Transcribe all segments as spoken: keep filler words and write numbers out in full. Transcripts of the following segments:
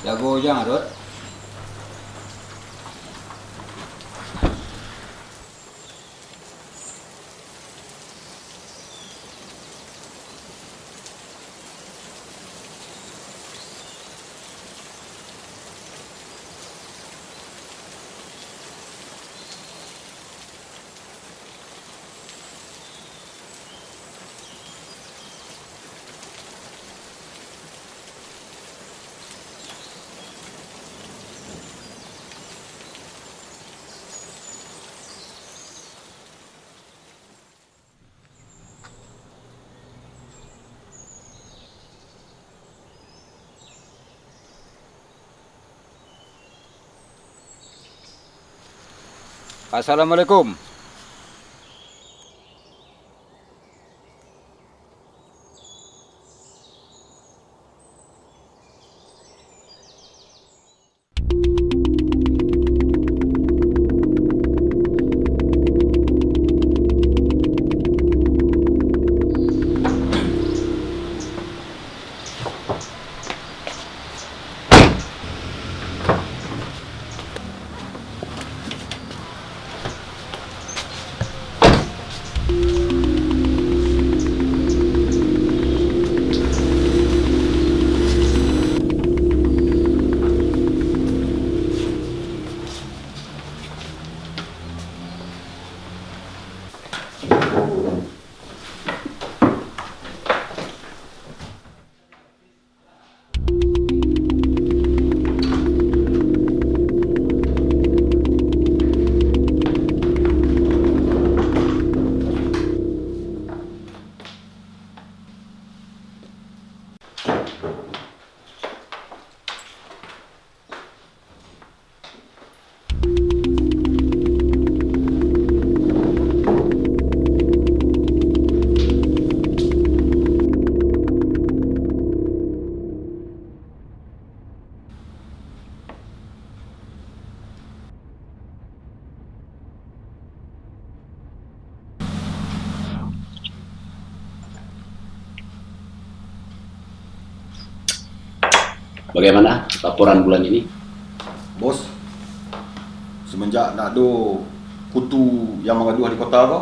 Jago ujang, Rut. Assalamualaikum. Bagaimana laporan bulan ini? Bos, semenjak ndak ado kutu yang magaduah di kota ko,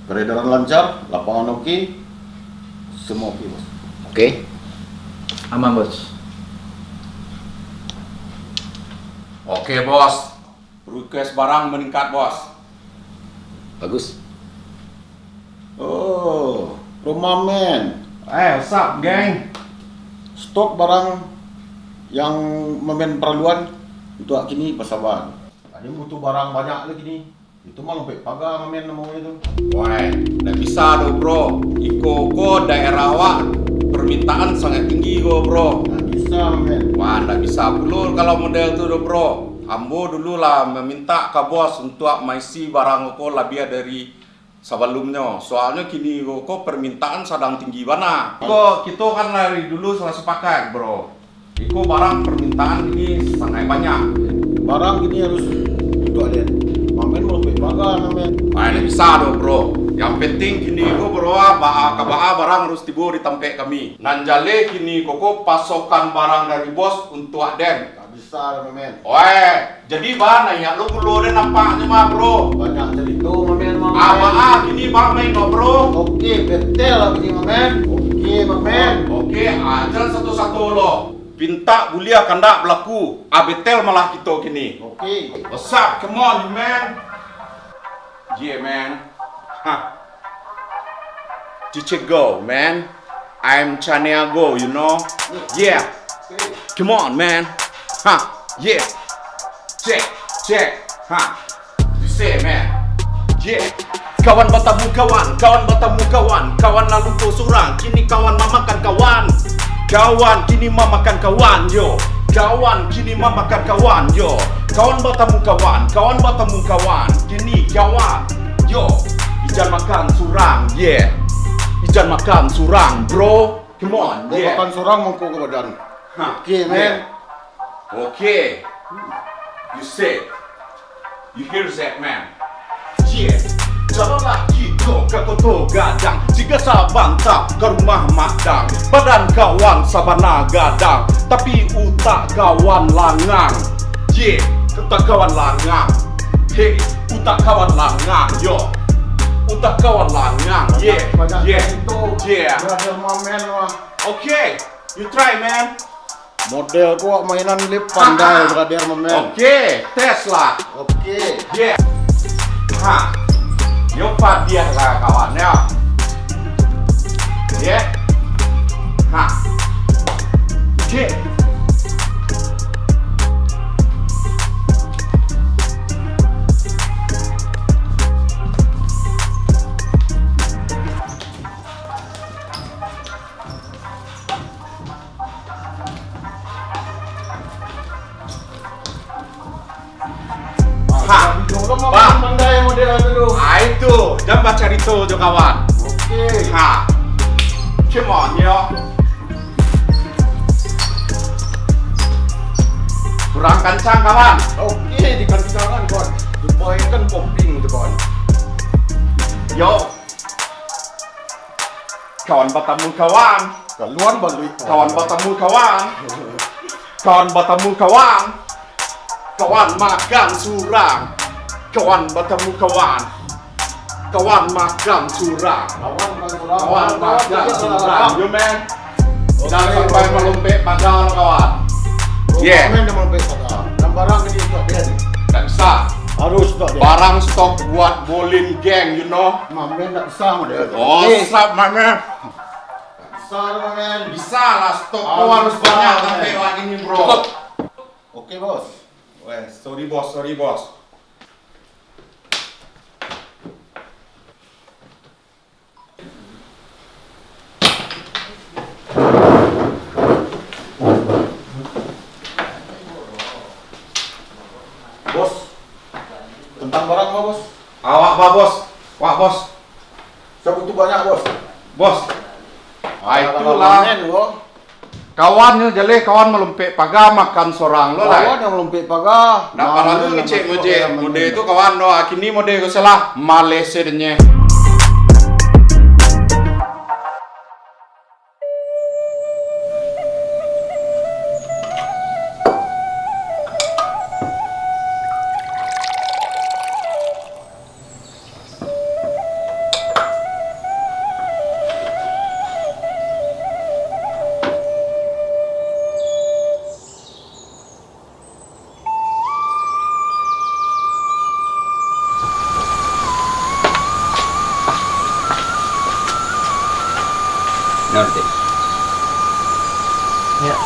peredaran lancar, lapangan oke, semua oke, Bos. Oke. Aman, Bos. Oke, Bos. Request barang meningkat, Bos. Bagus. Oh, Roma Men. Eh, what's up, geng? Stok barang yang Mamen paraluan untuak kini basaban. Tadi butuh barang banyak lagi ni. Itu mah lompek paga, Mamen, namonyo tu. Wai, ndak bisa doh, bro. Iko ko daerah awak, permintaan sangat tinggi ko, bro. Ndak bisa, Mamen. Wah, ndak bisa pulo kalau model tu doh, bro. Ambo dulu lah maminta ka bos untuak maisi barang ko labiah dari sabalumnyo. Soalnyo kini ko, ko permintaan sadang tinggi bana. Ko, kito kan dari dulu sudah sepakat, bro. Iko barang permintaan kini sangaik banyak. Barang kini harus untuak den. Mamen malompek paga, Mamen. Ai, ndak bisa doh, bro. Yang penting kini ko, bro, ah, baa ka baa barang harus tibo di tampek kami. Nan jaleh kini ko, ko pasokan barang dari bos untuak den. Ndak bisa doh, Mamen. Oe, jadi baa naiak lo gulo den nampaknyo mah, bro. Banyak carito, Mamen, mah. Ah, baa kini baa main ko, bro. Oke, betel lah kini, Mamen. Oke, Mamen. Oke, ah, jan sato-sato lo. Pintak buliah kandak balaku. Ah, betel malah kito kini. Oke. What's up? Come on, man. Yeah, man. Huh. Teacher Go, man. I'm Chaniago, you know? Yeah. Oke. Come on, man. Ha, yeah. Check, check. Ha. You say, man. Yeah. Kawan batamu kawan, kawan batamu kawan, kawan lalu ko surang, kini kawan mamakan kawan. Kawan kini mamakan kawan, yo. Kawan kini mamakan kawan, yo. Kawan batamu kawan, kawan batamu kawan, kini kawan, yo. Ijan makan surang, yeah. Ijan makan surang, bro. Come on, yeah. Makan surang mangko ka badan. Ha, okay, man. Yeah. Okay. You say. You hear that, man? Yeah. Jalanlah kito ka Koto Gadang, singgah sabanta ka rumah Madang. Badan kawan sabana gadang, tapi utak kawan langang. Yeah, utak kawan langang. Hey, utak kawan langang, yo. Utak kawan langang, yeah, yeah, yeah. Brother Mamen, wah. Okay, you try, man. Model ko awak mainan le pandai, brother Mamen. Oke, tes lah. Oke. Yeah. Ha. Yo padiah lah kawan yo. Yeah. Ha. Oke. Ha. Bah. Pandai model tu. Ah, itu. Jan bacarito jo kawan. Oke. Ha. Come on, yo. Kurang kancang, kawan. Oke, dikancangkan, kawan. Supaya kan popping tu, kawan. Yo. Kawan batamu kawan. Kaluan baluik. Kawan batamu kawan. Kawan batamu kawan. Kawan makan surang. Kawan batamu kawan. Kawan makan surang. Kawan makan surang. Kawan makan surang. Yo, man. Oke. Jangan sampai malompek paga, kawan. Yeah. Main dah malompek paga. Nan barang ni untuak dia ni. Tak bisa. Harus untuak dia. Barang stok buat Bolin Gang, you know. Mamen tak bisa model tu. Oh, eh. Sap, Mamen. Tak bisa tu, Mamen. Bisa lah, stok tu harus banyak sampai wak ini, bro. Cukup. Oke, bos. Weh, sorry, bos. Sorry, bos. Bos, tentang barang, Bos. Awak, Bos. Wak, Bos. Sabutu banyak, Bos. Bos. Ah, itulah. Kawan nyo jaleh, kawan malompek paga, makan sorang lo lai. Kawan nan malompek paga. Ndak paralu ngecek-ngecek mode tu kawan do. Kini mode ko salah, maleh se denye. Ngerti? Ya.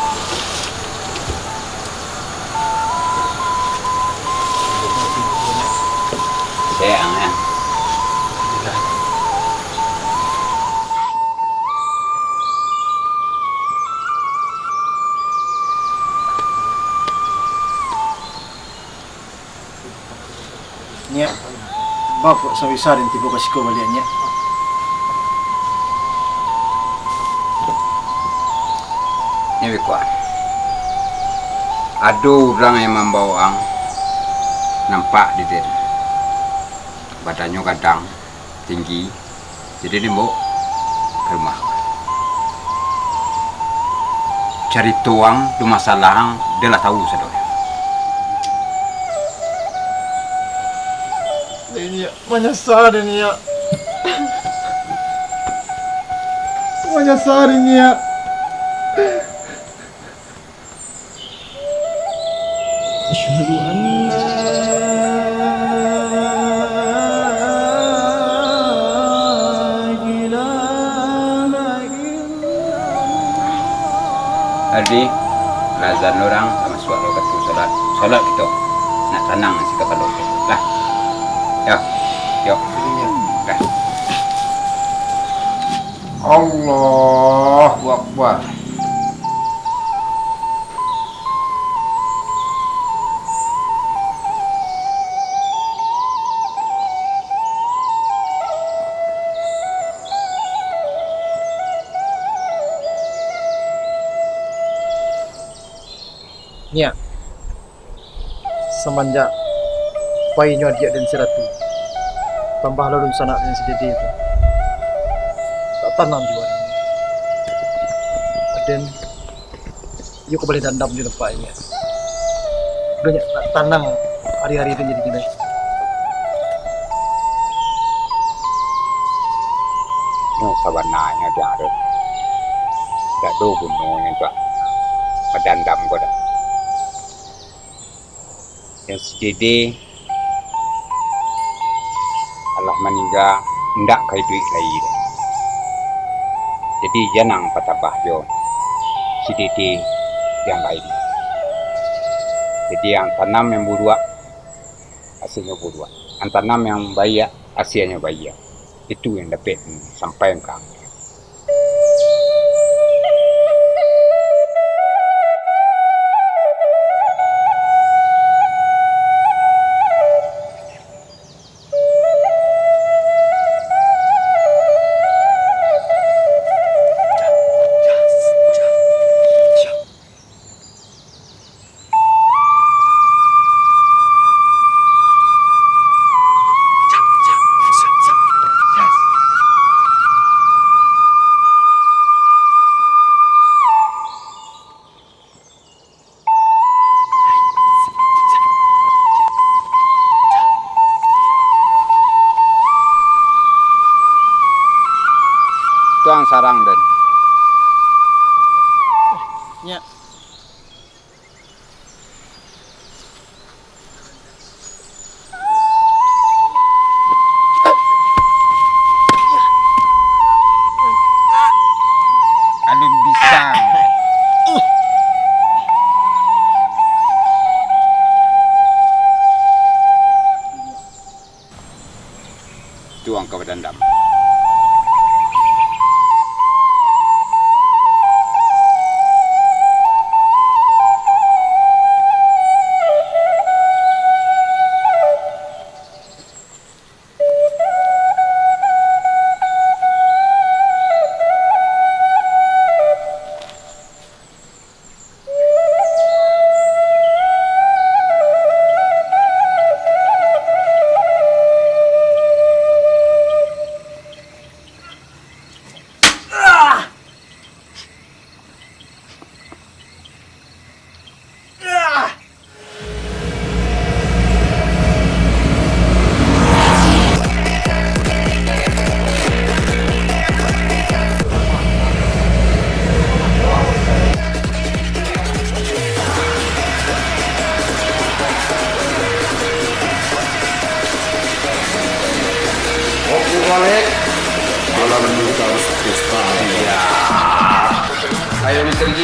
Sayang, ya. Nyiak, baa kok sawisa den tibo ka siko baliak, Nyiak? Nyiak Bikuan, ado urang yang mambao ang nampak di den. Badannyo gadang, tinggi, jadi den bao ka rumah. Carito ang jo masalah ang, den lah tahu sadonyo. Niniak manyasa, Niniak. Manyasa, Niniak. Asyhadu an la ilaha illallah. Ardi, Azan urang, masuak wakatu salat. Salat kito. Nak tanang isi kapalo kito. Lah. Yo. Yo. Lah. Allahu Akbar. Nyiak, samanjak painyo adiak den si Ratu, tambah lo dunsanak den si Dede tu, tak tanang jiwa den. Aden, iyo ka baleh dandam jo nampak nyiak. Udah nyiak, tak tanang ari-ari den jadi kinai. Nyo sabananyo, Jang, tu, dak ado gunonyo untuak badandam ko doh. Yang si Dede alah maningga, indak ka iduik lai doh. Jadi, jan ang patabah jo si Dede yang lain. Jadi, ang tanam yang buruak, asianyo buruak. Ang tanam yang baiak, asianyo baiak. Itu yang dapek sampaian ka ang. Tuang sarang den. Nyiak. Alun bisa. Tu ang ka badandam. Oke, balik. Malam ini kita harus pesta. Iya. Ayo, Mister J.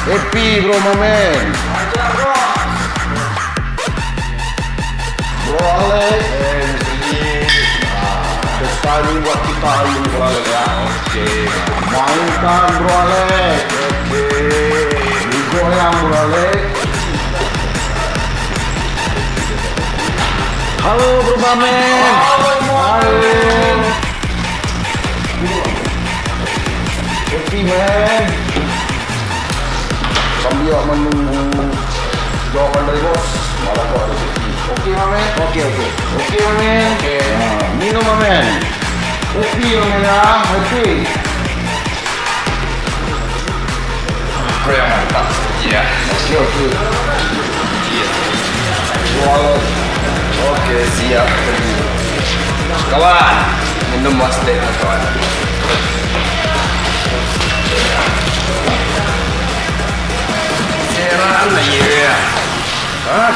Happy, bro, my man. Bro Alex. Eh, Mister J. Nah, pesta ini buat kita hari ini, Bro Alex, ya. Oke. Mainkan, Bro Alex. Oke. Digoyang, Bro Alex. Halo, Bro Mamen. Halo, Bro Mamen. Happy, man. Sambil menunggu jawaban dari bos, malah kok ada kopi. Oke, Mamen. Oke, oke. Oke, Mamen. Oke. Nah, minum, Mamen. Kopi, Mamen, ya. Happy. Bro yang mantap. Iya. Oke, oke. Iya. Oke, siap. Kawan, minum mas teh, kawan. Seran aja ya. Hah?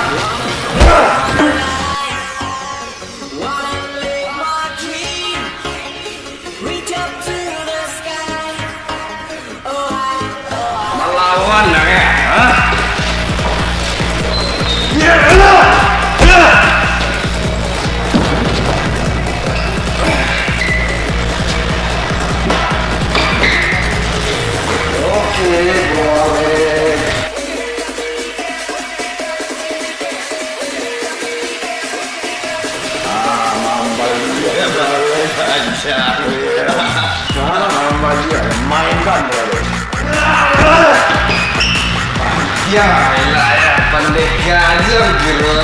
Kawan, ha? Oke, boleh. Ah, mambaliak. Ah, mambaliak. Mainkan, bro. Ya, elah, ya. Pandai gajang, bro.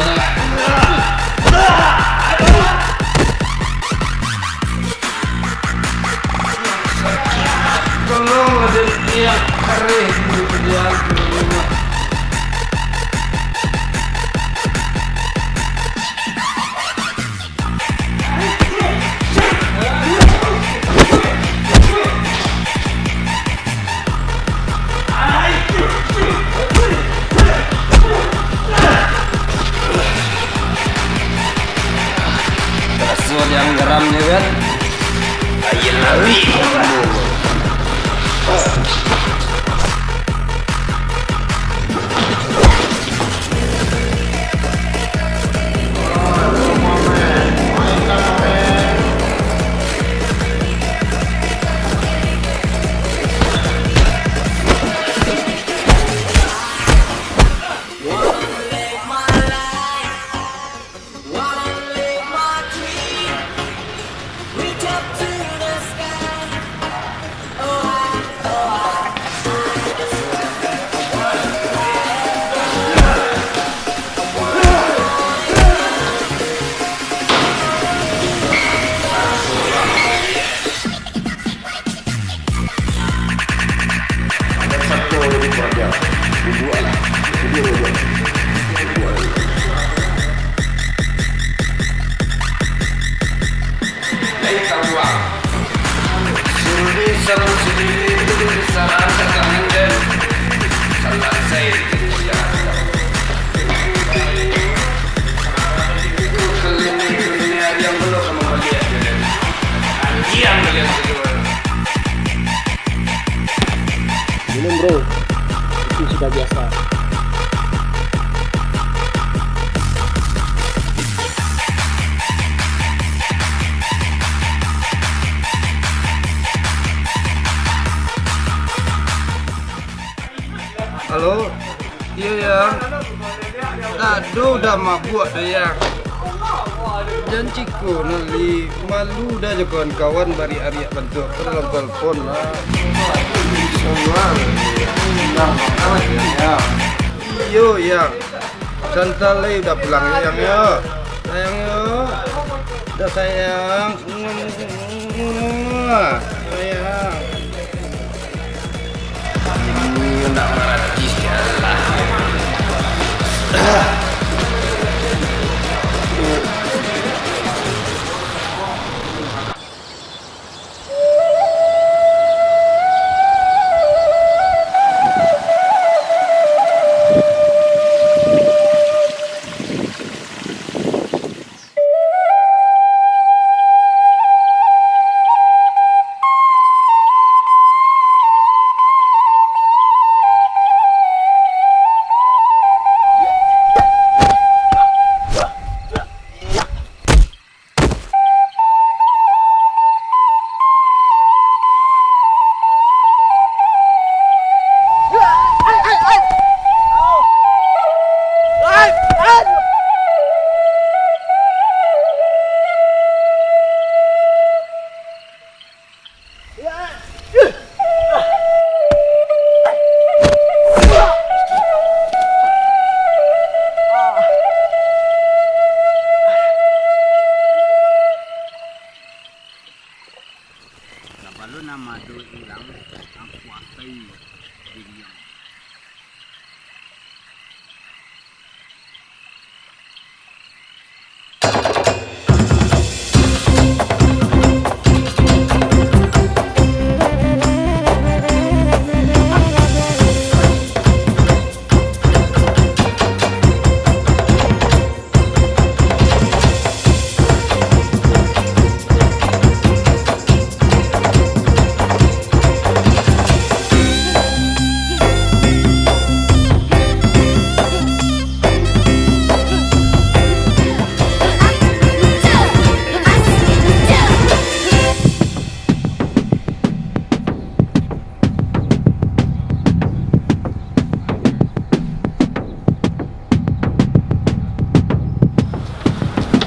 Tolong, Raden, yang kareh dulu, ya. Raso di anggaramnyo, kan? Aia lari. Lai tabuang. Suri sarang suri, sarang sakalian, salasai. Keliling-keliling yang belum mambaliak. Anjiang baliak. Minum, bro. Itu sudah biasa. Halo? Iyo, Yang. Ado udah mabuak doh, Yang. Jan cako nali, malu dah jo kawan-kawan bariak-riak bantuak ko dalam telepon lah. Iyo, Yang. Santa lai udah pulang, Yang, yo. Sayang, yo. Udah, sayang. Sayang. Ini nak maratis, ya Allah.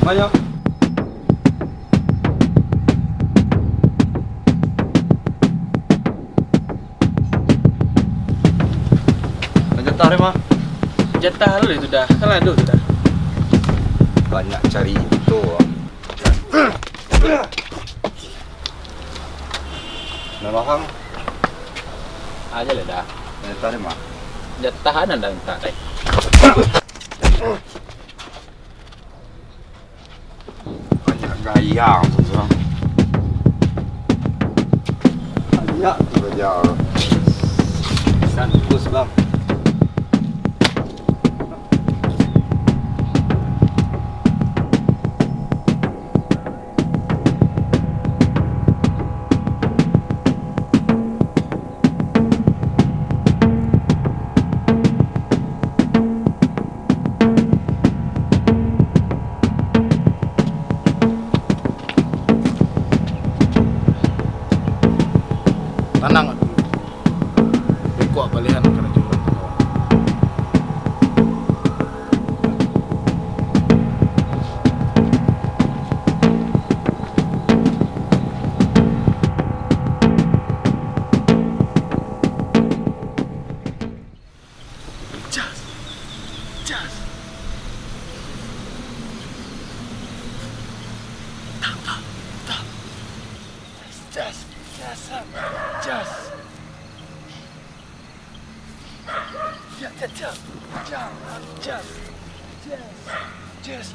Banyak. Jatah deh, mah. Jatah lu itu dah. Kan ado tu dah. Banyak carito, ah. Nah, Bang. Aja lah dah. Jatah deh, mah. Jatah anak dah minta, deh. Banyak gaya tu, Bang. Banyak tu gaya. Santus, Bang. Tanang dulu. Beko balian karajo urang tu. Jas. Jas. Tang, tang, tang. Jas. Jas. Jas. Jas. Jas. Jas. Jas. Jas. Jas.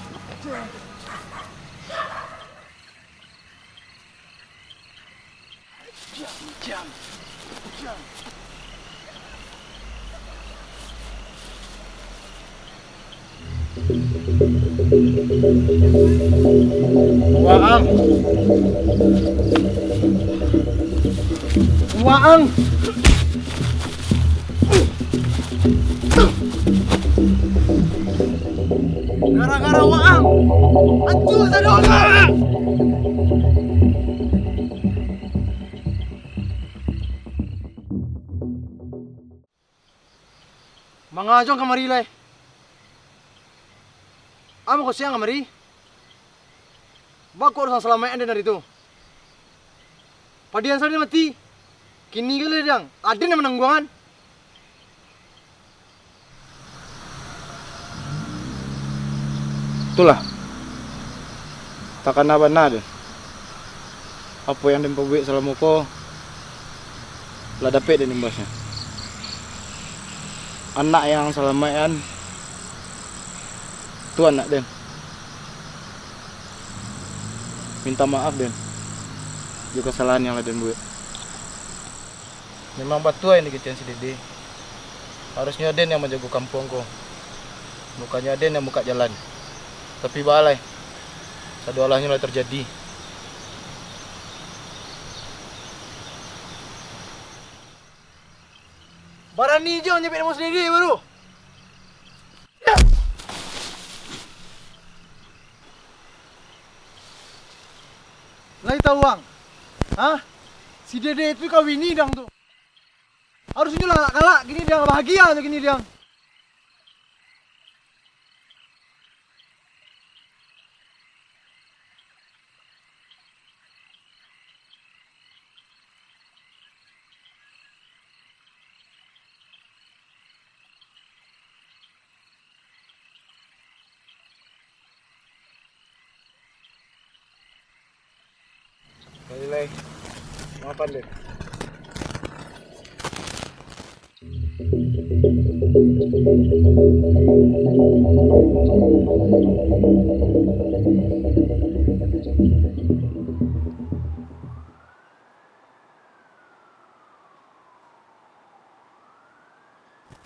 Jam, jam, jam. Waang. Waang. Gara-gara waang, ancua sadonyo. Manga jo ang kamari lai? Amu ko siang kamari? Baa kok urang salamaik den ari tu? Padian sajo den mati. Kini ko lai dang, aden nan manangguangan. Itulah, takana bana den. Apo yang den pabuek salamo ko, lah dapek den imbasnyo. Anak yang salamaik an, tu anak den. Minta maaf den, jo kasalahan yang lah den buek. Memang batua yang dikecek si Dede. Harusnyo den yang manjago kampuang ko. Bukannyo den yang bukak jalan. Tapi baa lai, sadoalahnyo lah tarjadi. Barani jo nyabik namo si Dede baru. Lai tau ang? Hah? Si Dede tu kawini dang tu. Harusnyo lah galak kini dang, bahagia tu kini dang. Lai, lai. Maafan deh.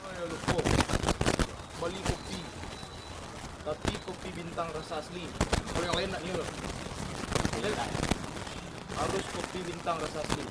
Ayo, lupo bali kopi, tapi kopi Bintang rasa asli. Kalau yang lain nak nyo, harus kopi Bintang rasa asli.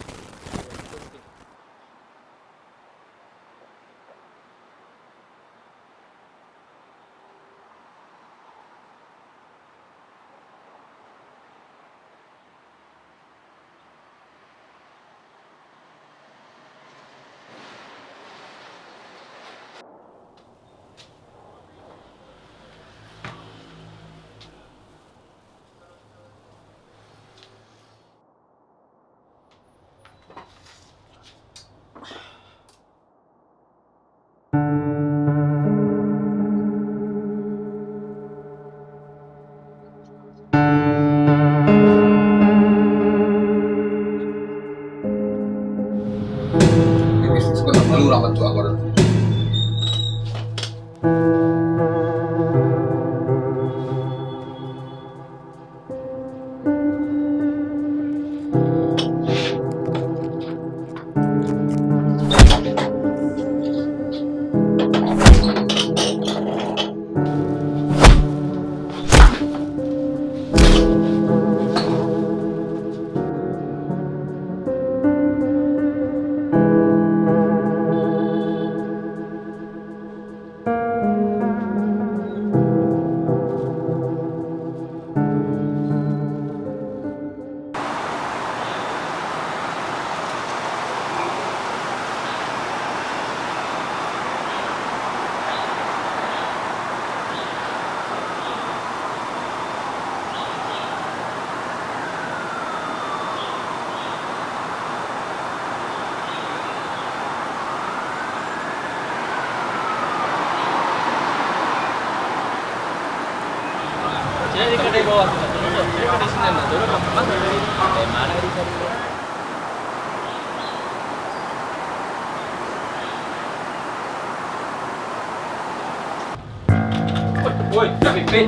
Woi, dah pipit.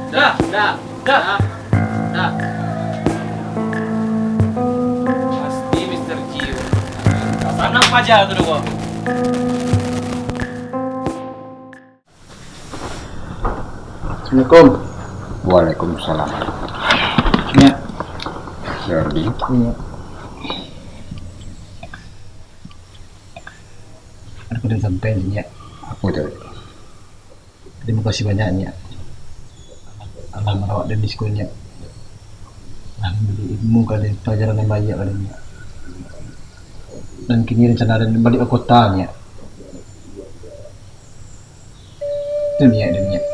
Dah, dah, dah. Dah. Pasti Mister Jiu. Sanang paja tu doh. Assalamualaikum. Waalaikumsalam. Nyak. Jordi. Iya. Ado nan ka den sampaian, Nyak. Apo tu? Tarimo kasih banyak, Nyak. Alah marawat den di siko, Nyak. Lah mambari ilmu ka den, palajaran nan baiak ka den, Nyak. Nan kini rencana den baliak ka kota, Nyak. Tu, Nyak, tu, Nyak.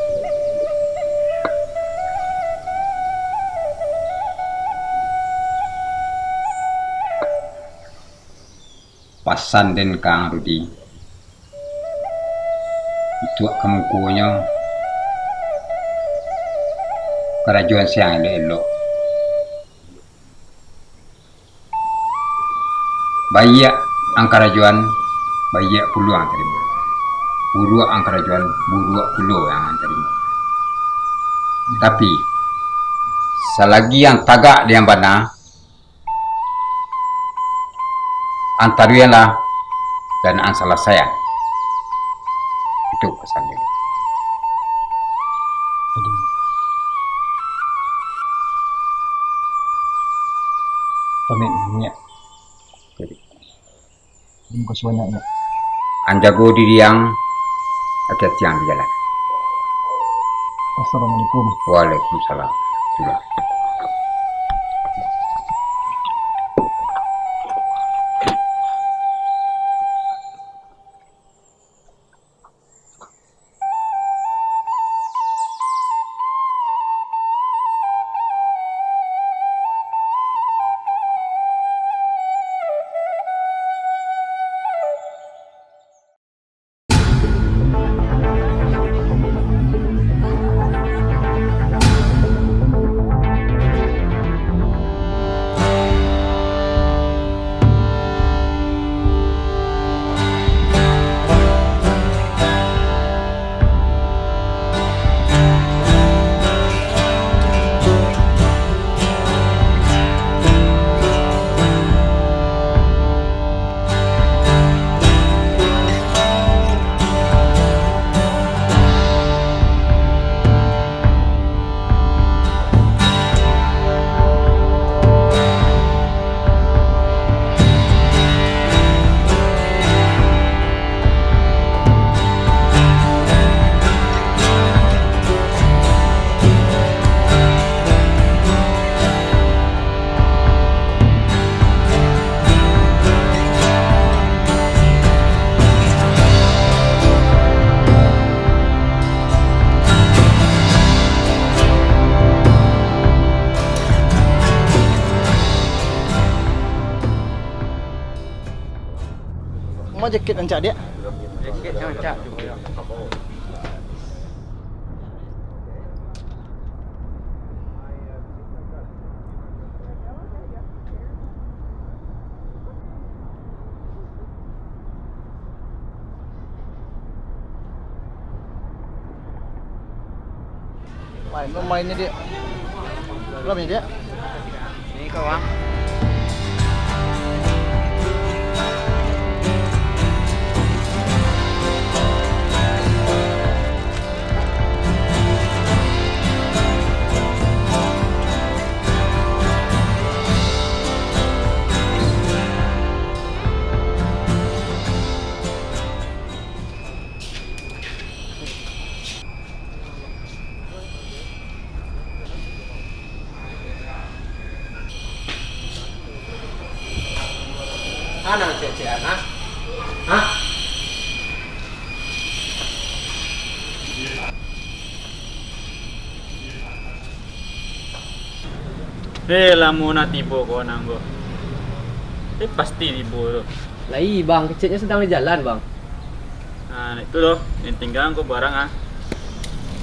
Pasan den ka Ang Rudi. Ituak ka mukonyo, karajoan se Ang elok-elok. Baiak Ang karajoan, baiak pulo Ang tarimo. Buruak Ang karajoan, buruak pulo Ang tarimo. Tapi, salagi Ang tagak di nan bana, Ang taruihlah, dan Ang salasaian. Itu pasan den. Pamit, Nyak. Tarimo kasih banyak, Nyak. Ang jago diri Ang, ati-ati Ang di jalan. Assalamualaikum. Waalaikumsalam. Sudah. Ma jaket rancak, Diak? Jaket rancak. Main, main ni, Diak. Belum ya, Diak? Ni kau, Bang. Ana cek-cekan, ha? Hah? Eh, lamo nak tibo ko nang ko. Eh, pasti tibo tu. Lai, Bang, keceknyo sadang di jalan, Bang. Nah, itu loh, yang tinggal ko barang, ah.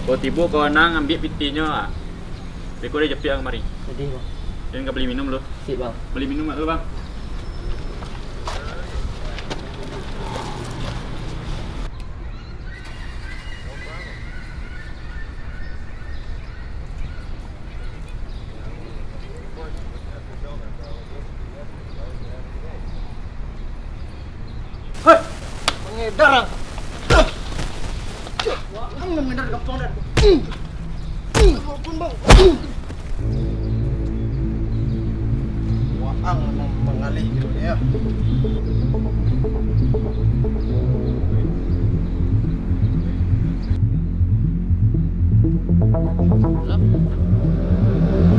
Ko tibo ko nang ambiak pitinyo, ah. Beko dia jepit kamari. Jadi, Bang. Dan ka beli minum lu. Sip, Bang. Beli minum lu, Bang. Hei, pangedar, ah. Ang mangedar di kampuang, Dan. Ampun, Bang. Waang mangalih gitu ya. Halo?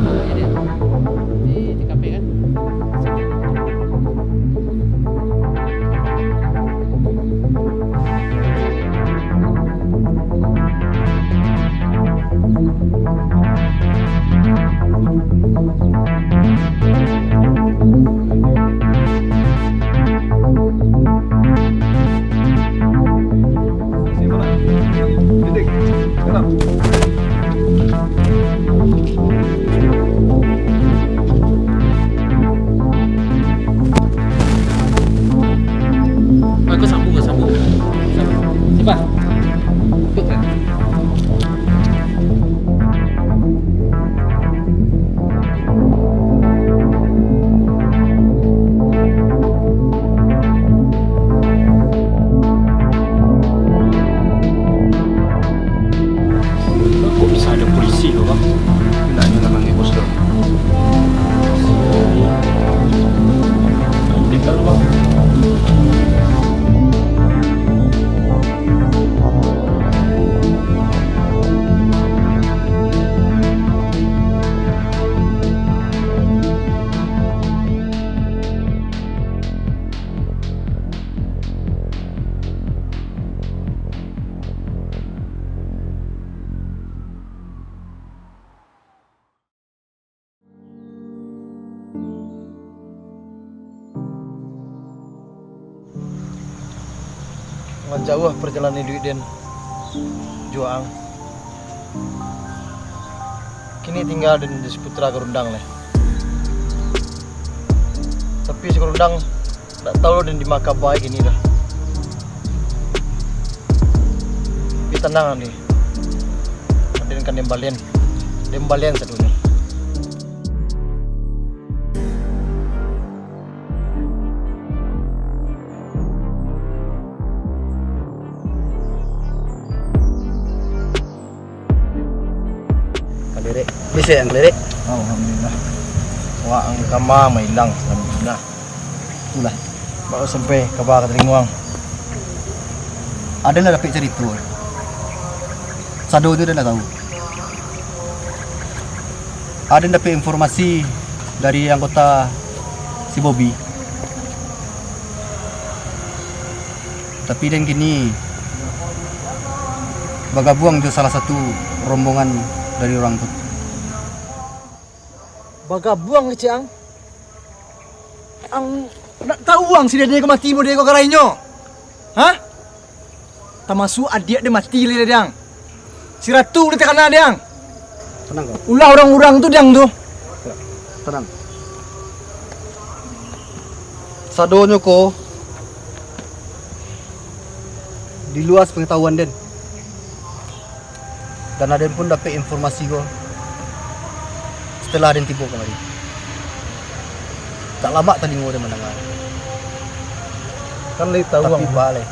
Ah, iya, deh. Di T K P, kan? Aku sambung, aku sambung. Sambung. Siapa? Betul kan? Kok bisa ada polisi tu, Bang? Nak nyo lah manggil bos tu. Kita lu, Bang. Lah jauah parjalanan iduik den jo waang. Kini tingga den jo si Putra Garundang lai. Tapi si Garundang ndak tahu den di ma kaba kini doh. Tapi tanang den. Aden ka den balian, den balian sadonyo. Kalirik. Bisa yang kalirik? Alhamdulillah. Waang ka ma mailang, alhamdulillah. Itulah. Baru sampai kaba ka talingo ang. Aden lah dapek carito. Sado tu den ndak tahu. Aden dapek informasi dari anggota si Bobi. Tapi den kini bagabuang jo salah satu rombongan dari urang tu. Bagabuang kecek ang? Ang ndak tahu ang si Dede ko mati, mo Dede ko garainyo? Hah? Tamasuak adiak den mati lai, Dang. Si Ratu lai takana, Dang. Tenang kau. Ulah urang-urang tu, Dang, tu. Tenang. Sadonyo ko di lua sapangatahuan den. Dan aden pun dapek informasi ko setelah aden tibo kamari. Tak lamak talingo den mandanga. Kan lai tahu. Tapi ang, baa lai.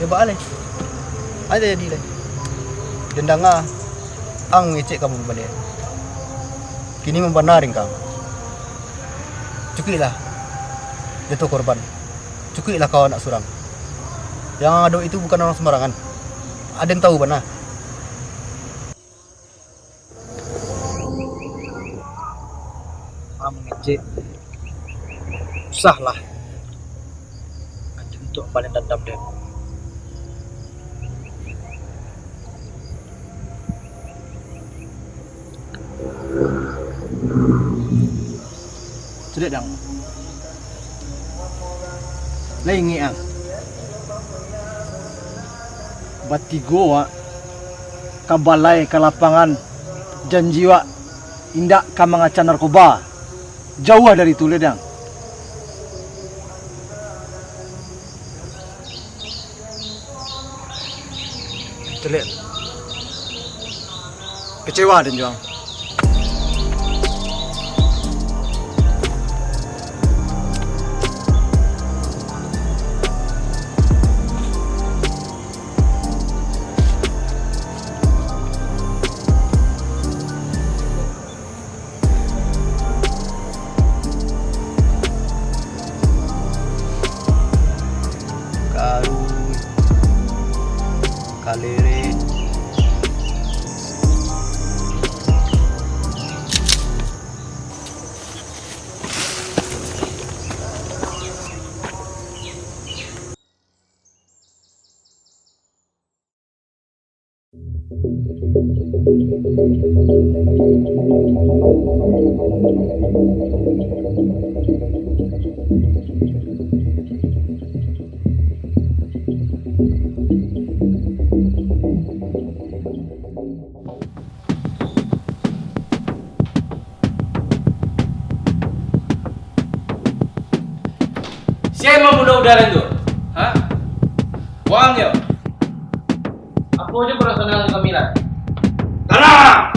Yo, baa lai. Aja jadi lai. Den danga ang mangecek ka babaliak. Kini mambana den ka ang. Cukuiklah jatuah korban. Cukuiklah kau anak surang. Yang ang adok itu bukan urang sambarangan. Aden tahu bana. Ang mangecek, susah lah aden untuak mambalas dandam den. Caliak dang. Lai ingek ang. Batigo wak ka balai, ka lapangan, janji wak indak ka mangacah narkoba. Jauah dari tu lai dang. Caliak. Kecewa den jo ang. Karuih, kalere. Sia mambunuah Uda den tu? Ha? Waang yo? Apo jo parasaan kami lah? Tarang!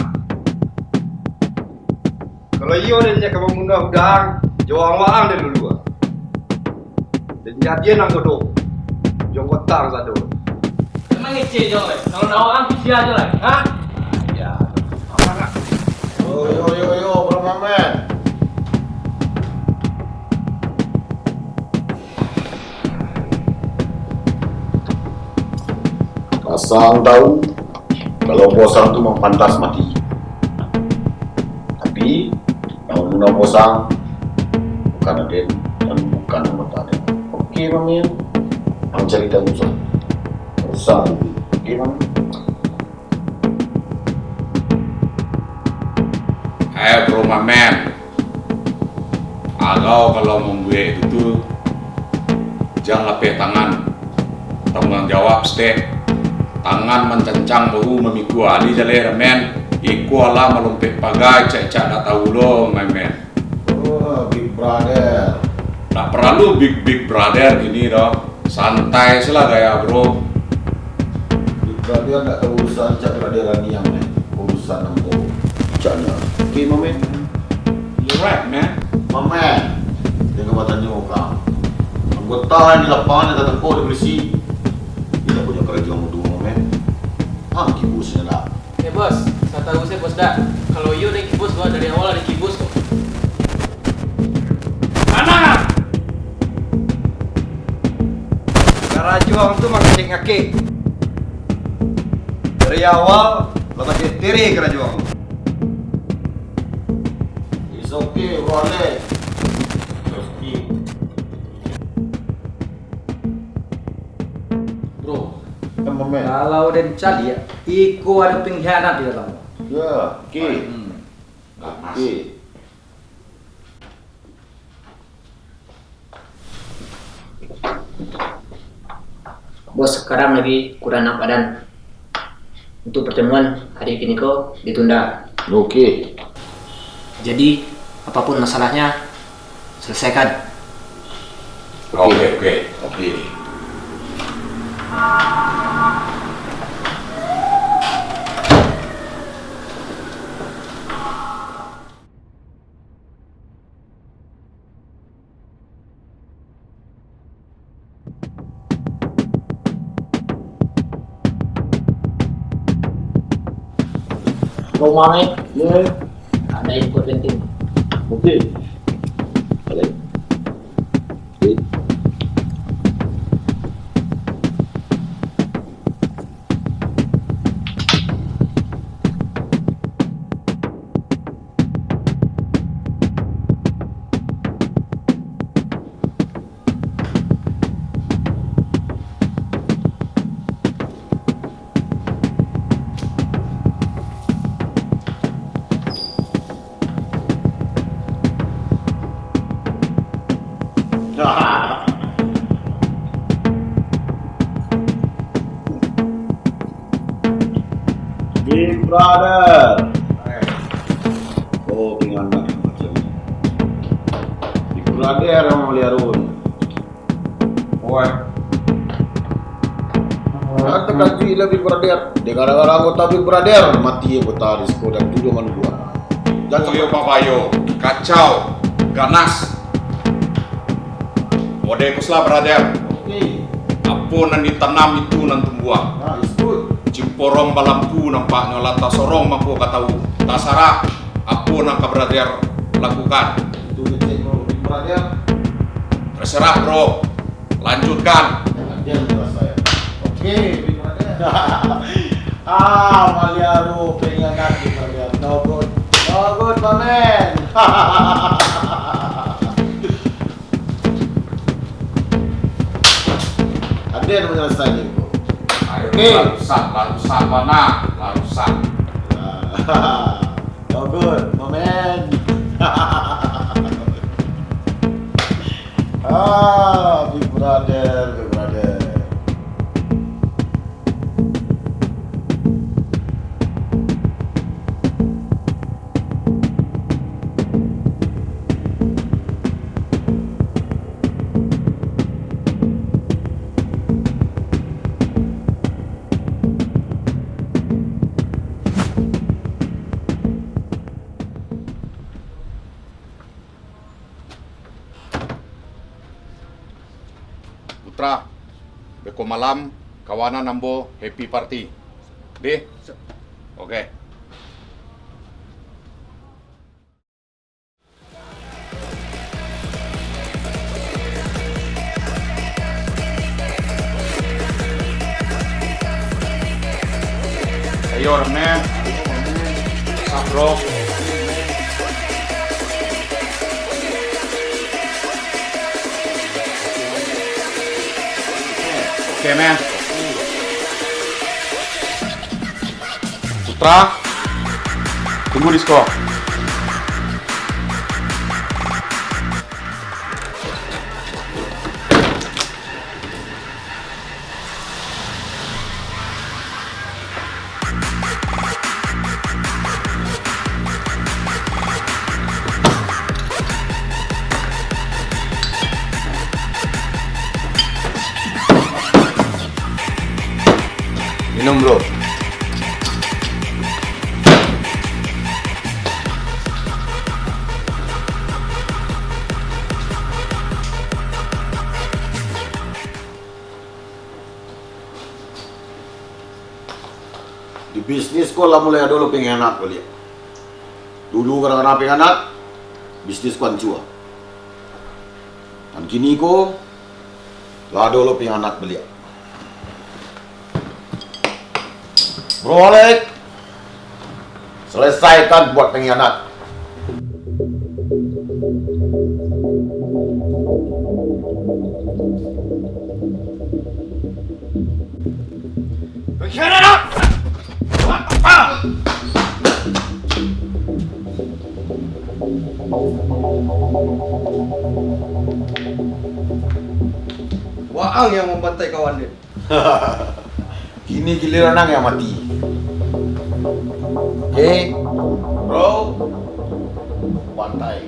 Kalau iyo den nyo ka mambunuah Uda, jo waang-waang den dulu. Den jadian ang godok jo anggota ang sado. Emang ngecek jo, kalau nak waang pisia jo lah, ha? Yo. Yo, yo, yo, yo, Bro Mamen. Asa ang tahu, kalau bos ang tu memang pantas mati. Tapi, nan mambunuah bos ang bukan aden, dan bukan anggota aden. Oke, Mamen. Ang carito urusan. Urusan. Oke, Mamen. Eh, Bro Mamen. Agau kalau mambuek itu tu, jan lapeh tangan. Tangguang jawab, step. Tangan mancancang bahu mamikua alih jaleh, Mamen. Iko alah malompek paga, icak-icak ndak tahu lo, Mamen. Oh, Big Brother. Ndak paralu big, big brother kini doh. Santai se lah gaya, Bro. Big Brother ndak tahu urusan, cak Brother Rani ang, eh. Urusan ambo. Caknyo. Oke, Mamen. You're right, man. Mamen, jan ka batanyo ka ang. Anggota di lapangan nan tatangkok dek polisi, indak punyo karajo ang tu, Mamen. Ang kibus nyo lah. Eh, Bos, satahu se, Bos, dak. Kalau iyo den kibus, Bos, dari awal lah den kibus ko. Tanang! Karajo ang tu mangecek-ngakek. Dari awal lah batere-tere karajo ang tu. It's okay, Bro Alex. It's okay. Bro, Mamen. Kalau den caliak, iko ado pengkhianat di dalam. Ya, oke. Hmm. Oke. Bos, sekarang lagi kurang enak badan. Untuk pertemuan hari kini ko ditunda. Oke. Jadi, apapun masalahnya, selesaikan. Oke, oke, oke. Rumah ni, ya, ada info penting. Oke. Balik. Oke. Big Brother. Oh, pinganak macam ni. Big Brother yang maliaruan. Wah. Nah, takajuik lah Big Brother. Dek gara-gara anggota Big Brother, mati anggota di sekolah tu, dia manuduah. Jangan Tulio sampai babayo, kacau, ganas. Model ko lah, brother. Oke. Apo nan ditanam itu nan tumbuah. Nah, it's good. Cimporong balampu nampaknyo lah tasorong mangko ka tawu. Tasarah apo nan ka brother lakukan. Itu kecek bro, Big Brother. Terserah, bro. Lanjutkan. Aja lah saya. Oke, Big Brother. Ah, maliaruan pinganak Big Brother. No good. No good, my man. Ada yang menyelesaikan, bro. Ayo, oke. Lah rusak, lah rusak, bana. Lah rusak. Ah, no good, my man. Ah, Big Brother, Big Brother. Putra, beko malam, kawanan ambo happy party. Dih? Oke. Ayo, ramen. What's up, bro? Oke, men. Putra, tunggu di siko. Minum, bro. Di bisnis ko lah mulai ado lo pengkhianat baliak. Dulu gara-gara pengkhianat, bisnis ko ancua. Dan kini ko, lah ado lo pengkhianat baliak. Bro Alek, selesaikan buat pengkhianat. Pengkhianat! Waang yang mambantai kawan den. Kini giliran ang yang mati. Oke, bro. Bantai.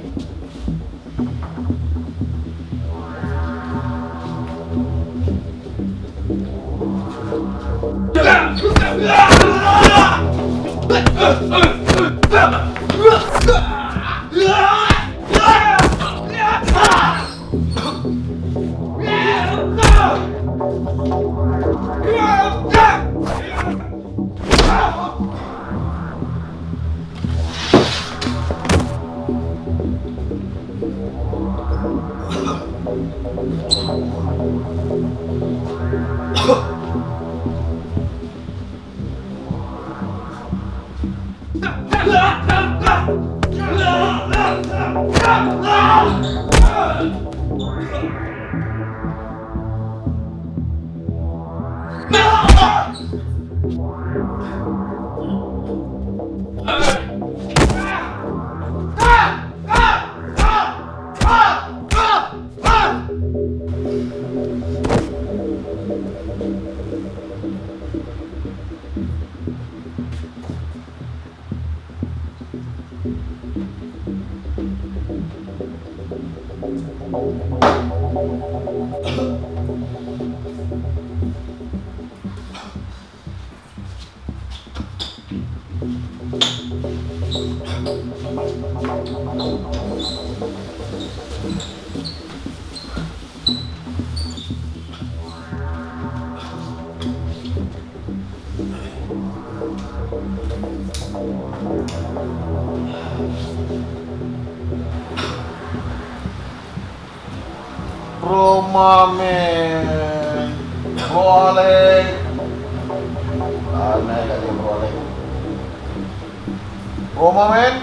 Bro Mamen, Bro Alek. Aneh kali Bro Alek. Bro Mamen.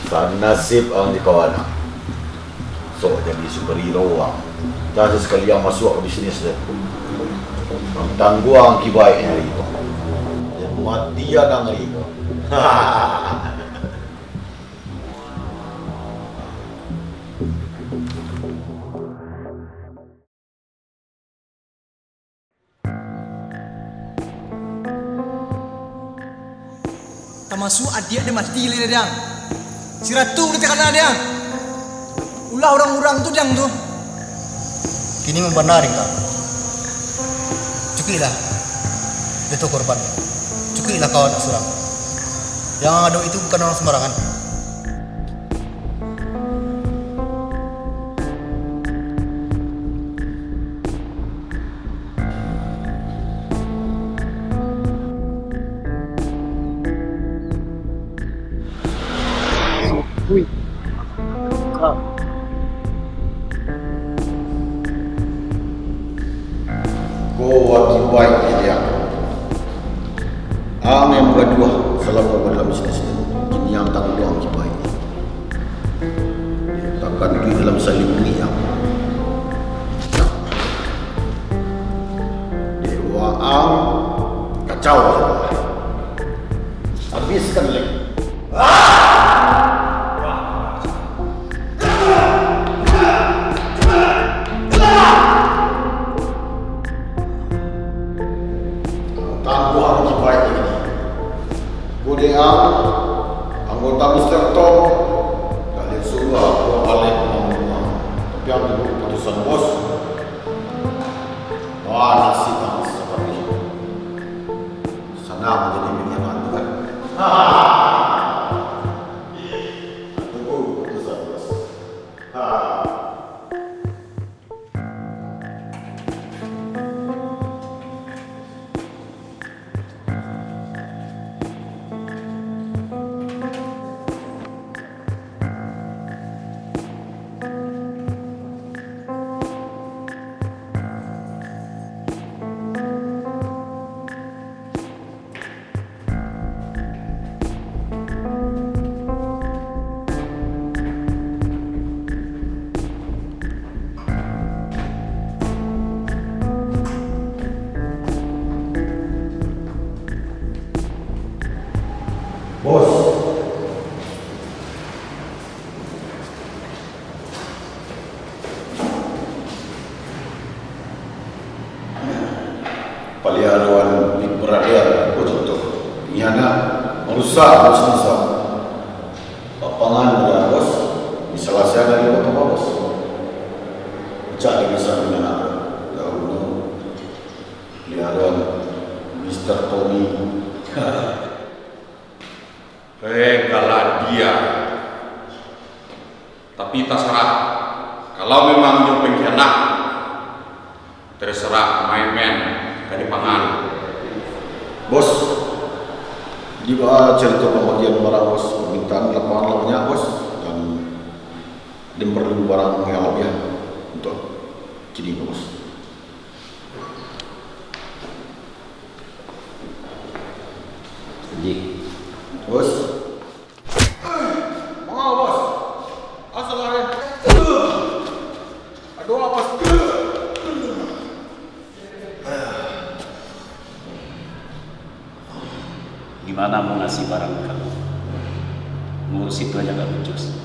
Sanasib ang di kawan ang. Sok jadi superhero ang. Jan sakali ang masuak ka bisnis tu. Ang tangguang akibaiknyo hari tu. Jan mati ang hari tu. Tamasuak adiak den mati lai, Dang. Si Ratu den takana, Dang. Ulah urang-urang tu, Dang, tu. Kini mambana, Dang. Cukuiklah. Itu korban. Cukuiklah kawan nak surang. Yang ado itu bukan orang sembarangan. Ui. Ah. Ko Kibaik jadi ang. Ang yang bagaduah salamo dalam bisnis tu. Kini ang tangguang kibaik. Takan duit dalam salimbuik ang. Dewa ang kacau. Habiskan lagi. Tangguang kibaik ini. Kode ang, anggota Mister Tom, kalian suruah buang balik uang-uang. Tapi ang tunggu keputusan bos. Wah, nasib ang seperti itu. Sanang jadi pilihan ang tu kan. Tunggu keputusan bos. Bos. Paliaroan Big Brother, ko contoh. Pengkhianat, marusak bisnis ang. Lapangan udah, bos. Disalasaian dari kota, bos. Pecah di bisa dengan apa? Dahulu paliaroan Mister Tommy. Eh, kalau dia. Tapi tasarah. Kalau memang nyo pengkhianat, terserah main-main ka dipangan. Bos, di baa carito pambagian barang, bos? Permintaan lapangan lah banyak, bos, dan den perlu barang yang labiah untuk kini, bos. Ji. Bos. Manga, bos? Asal lain. Aduh, bos. Gimana mau ngasih barang ke kamu? Ngurus itu aja nggak becus.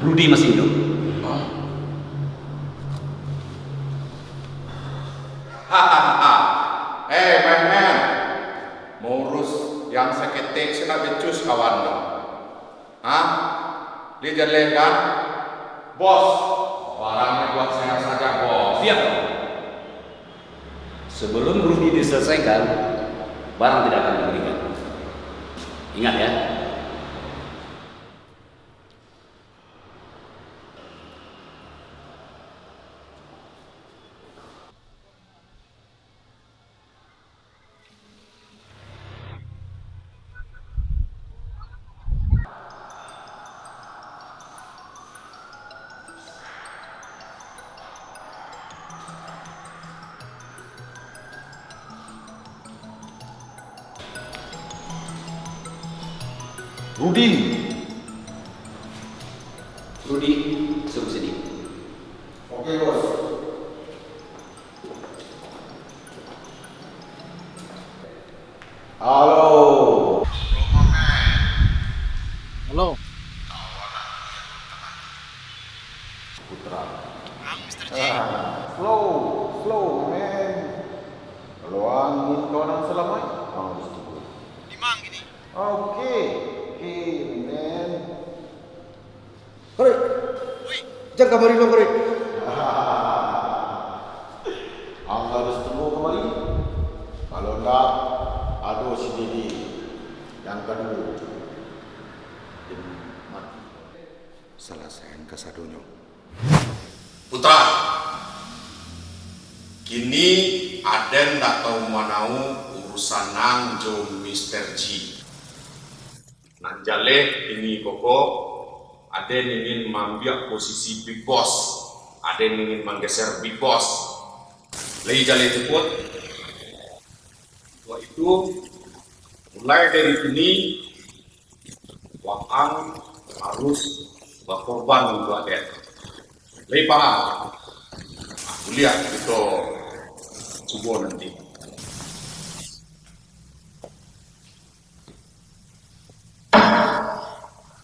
Rudi masih hidup. Hahaha. Eh, men, men. Mau urus yang saketek se ndak becus kawan tu. Hah? Dia jelek kan? Bos, barangnya buat saya saja, bos. Diam. Sebelum Rudi diselesaikan, barang tidak akan diberikan. Ingat ya. Rudi. Rudi, suruh sini. Oke, bos. Halo. Halo. Putra. Ah, Mister J. Ah, slow, slow, man. Kalau ang ingin kawan ang salamaik, ang harus tunggu. Di ma ang kini? Oke, oke, man. Korek! Oi! Jan kamari lo, Korek! Ang harus tunggu kamari. Kalau ndak, ado si Dede yang kaduo. Mati. Salasaian kasadonyo. Putra, kini aden ndak tahu manau urusan ang jo Mister J. Nan jaleh kini ko, aden ingin maambiak posisi Big Boss. Aden ingin manggeser Big Boss. Lai jaleh cukuik, Tu, mulai dari kini, waang harus bakorban untuak den. Lai paham? Buliah kito cubo nanti.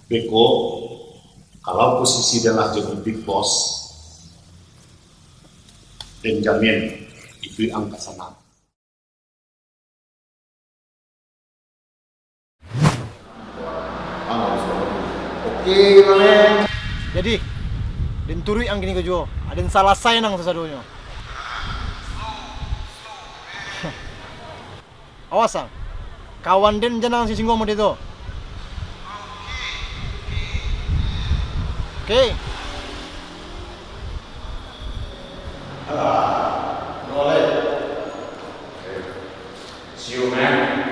Beko, kalau posisi den lah jadi big boss, den jamin iduik ang ka sanang. Oke, Mamen. Jadi, den turuik ang kini ko juo. Aden salasai nang sasadonyo. Awas ang. Kawan den jan ang singguang model tu. Oke. Alah, no, Lek. See you, man.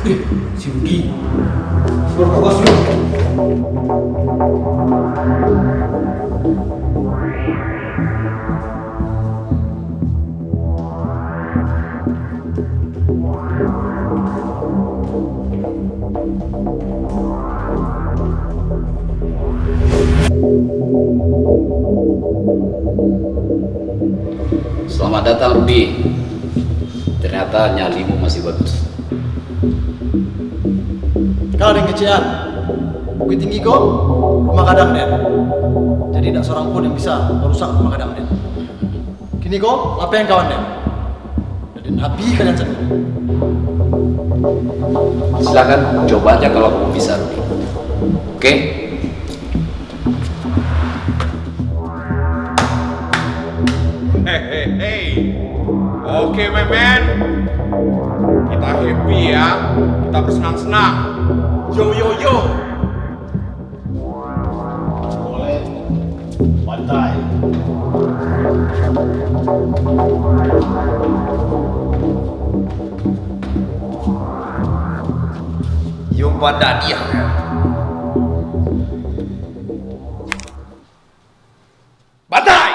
Eh, si Budi. Suruah ka bos lu. Selamat datang, Pi. Ternyata nyalimu masih bagus. Kalau den kecek an, Bukittinggi ko rumah gadang den. Jadi, dak surang pun yang bisa marusak rumah gadang den. Kini ko, lapehkan kawan den. Dak den habih kalian sadonyo. Silakan, coba aja kalau kamu bisa, Rudy. Oke? Hehehe. Oke, Memen. Kita happy ya. Kita bersenang-senang. Yo, yo, yo. Boleh. Bantai. Yo, bantai dia. Bantai!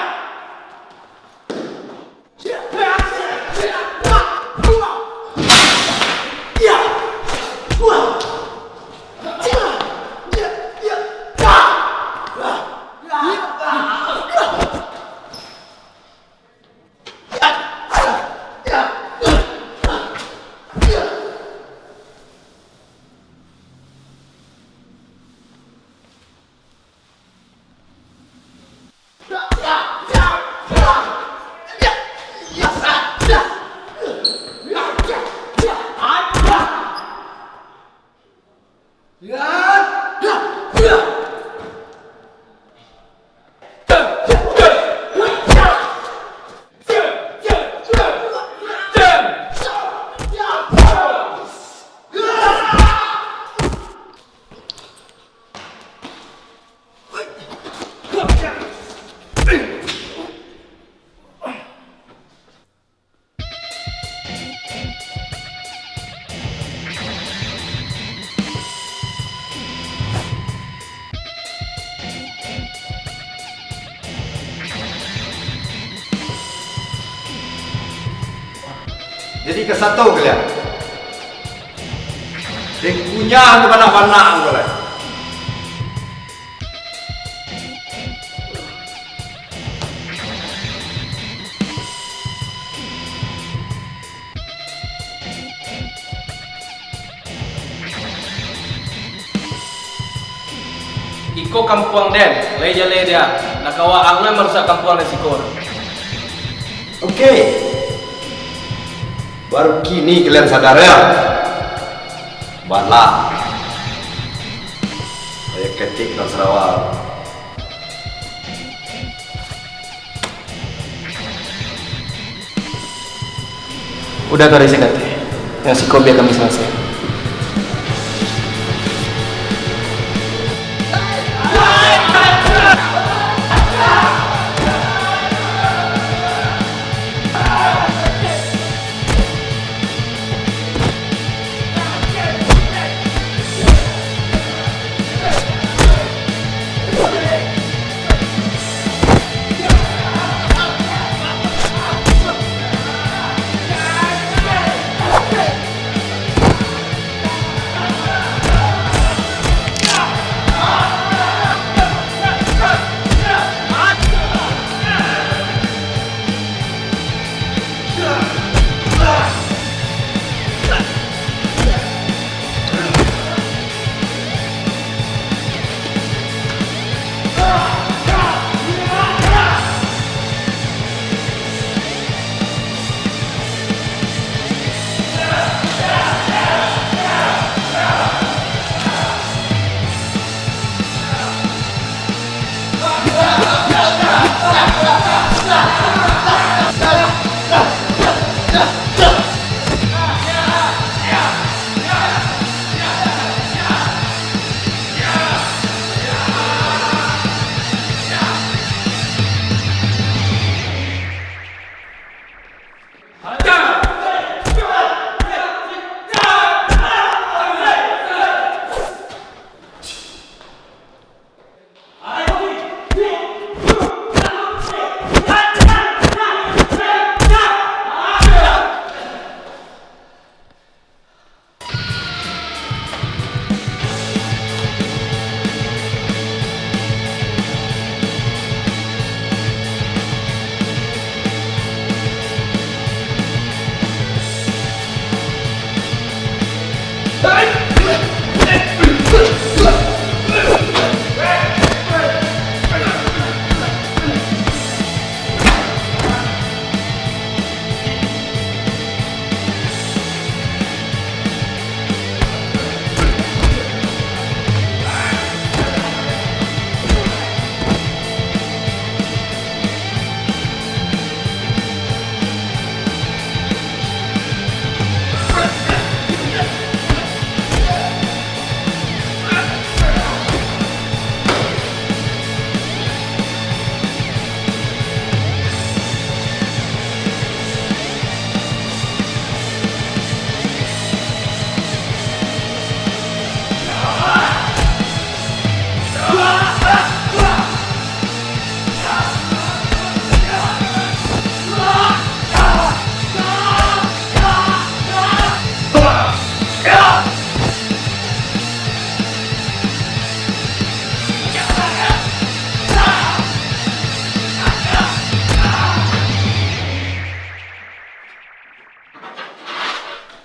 Jadi, ka sato kalian. Dek kunyah tu banak-banak ko lai. Iko kampuang den, lai jaleh dia. Ndak kawa ang nan marusak kampuang den siko. Oke. Baru kini kalian sadar, ya? Balah. Kayak ketik dan sarawak. Udah tu, Rizky, kate. Yang siko biar kami selesai.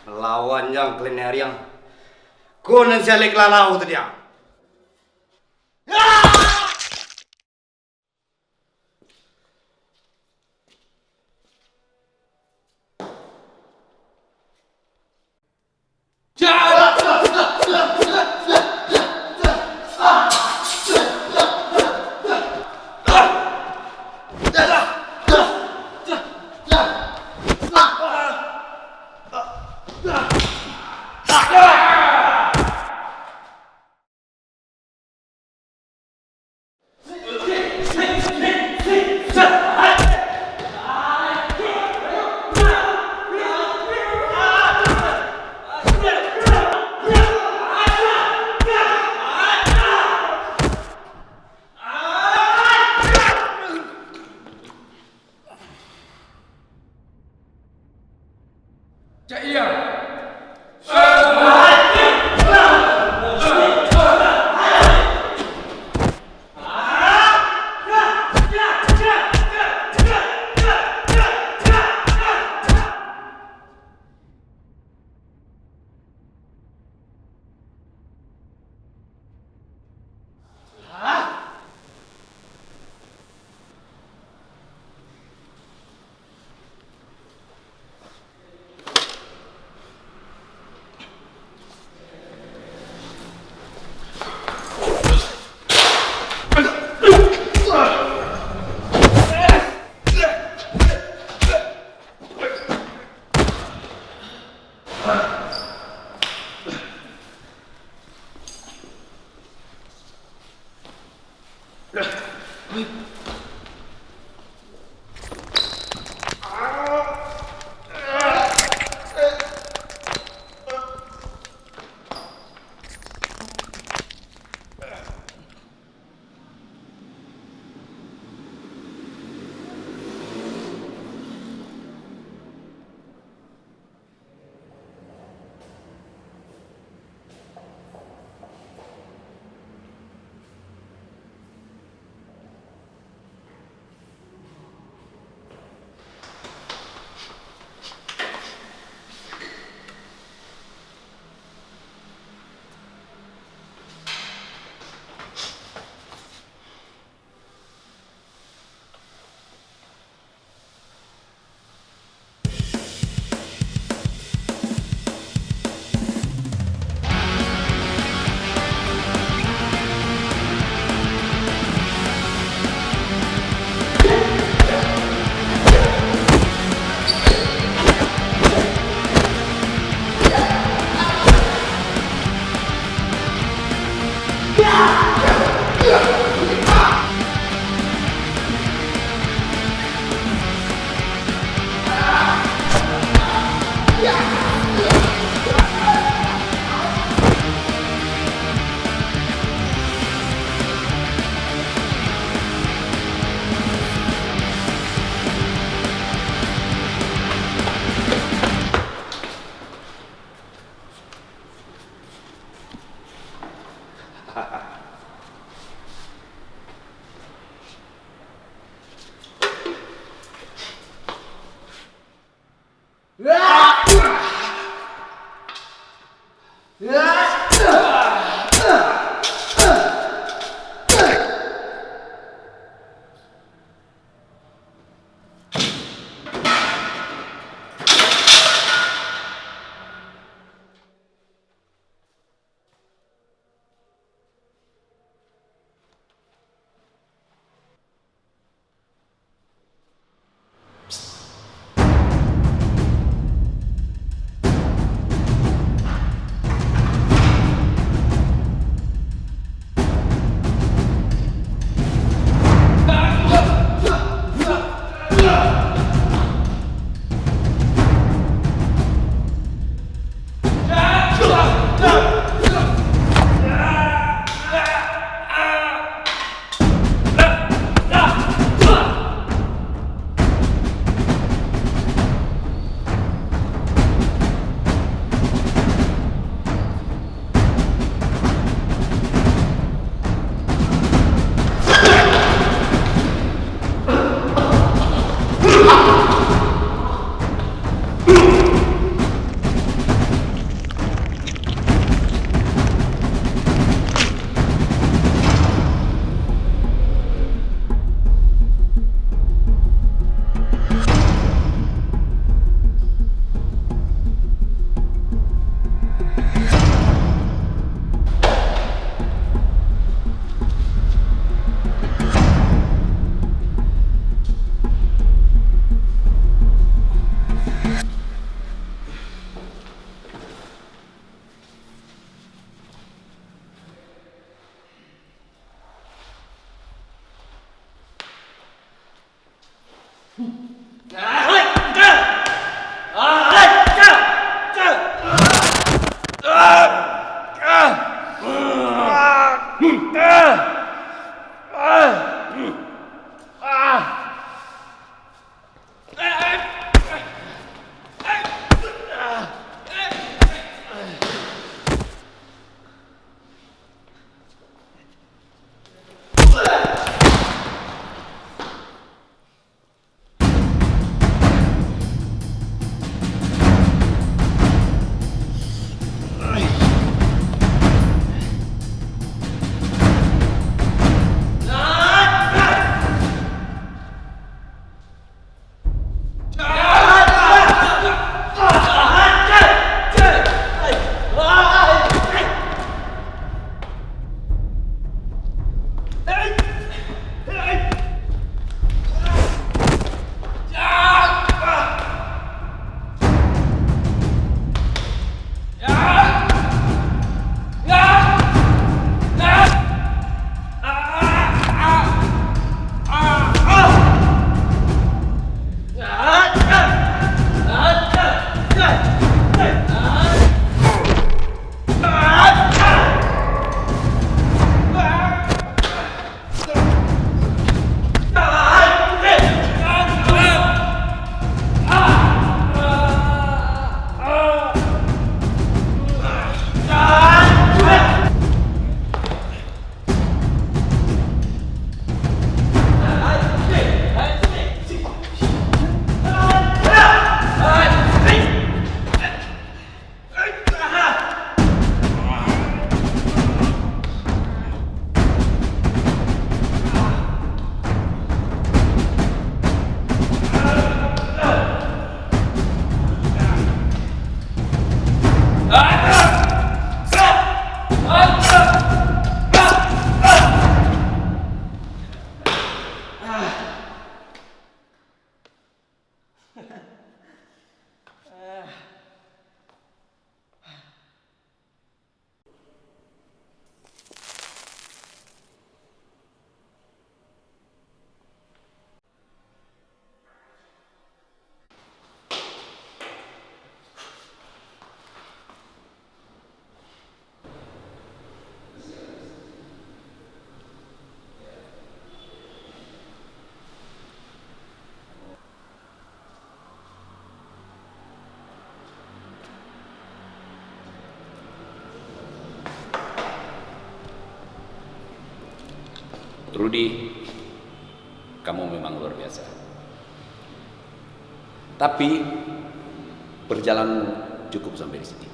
Lawan jang kalian ni ariang. Ko nan si Alek Lalau tu dia. Cak Iyang. Rudy, kamu memang luar biasa. Tapi, perjalananmu cukup sampai di sini.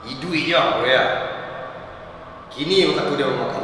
Iduik jo, Korea. Kini wakatu den mamakan.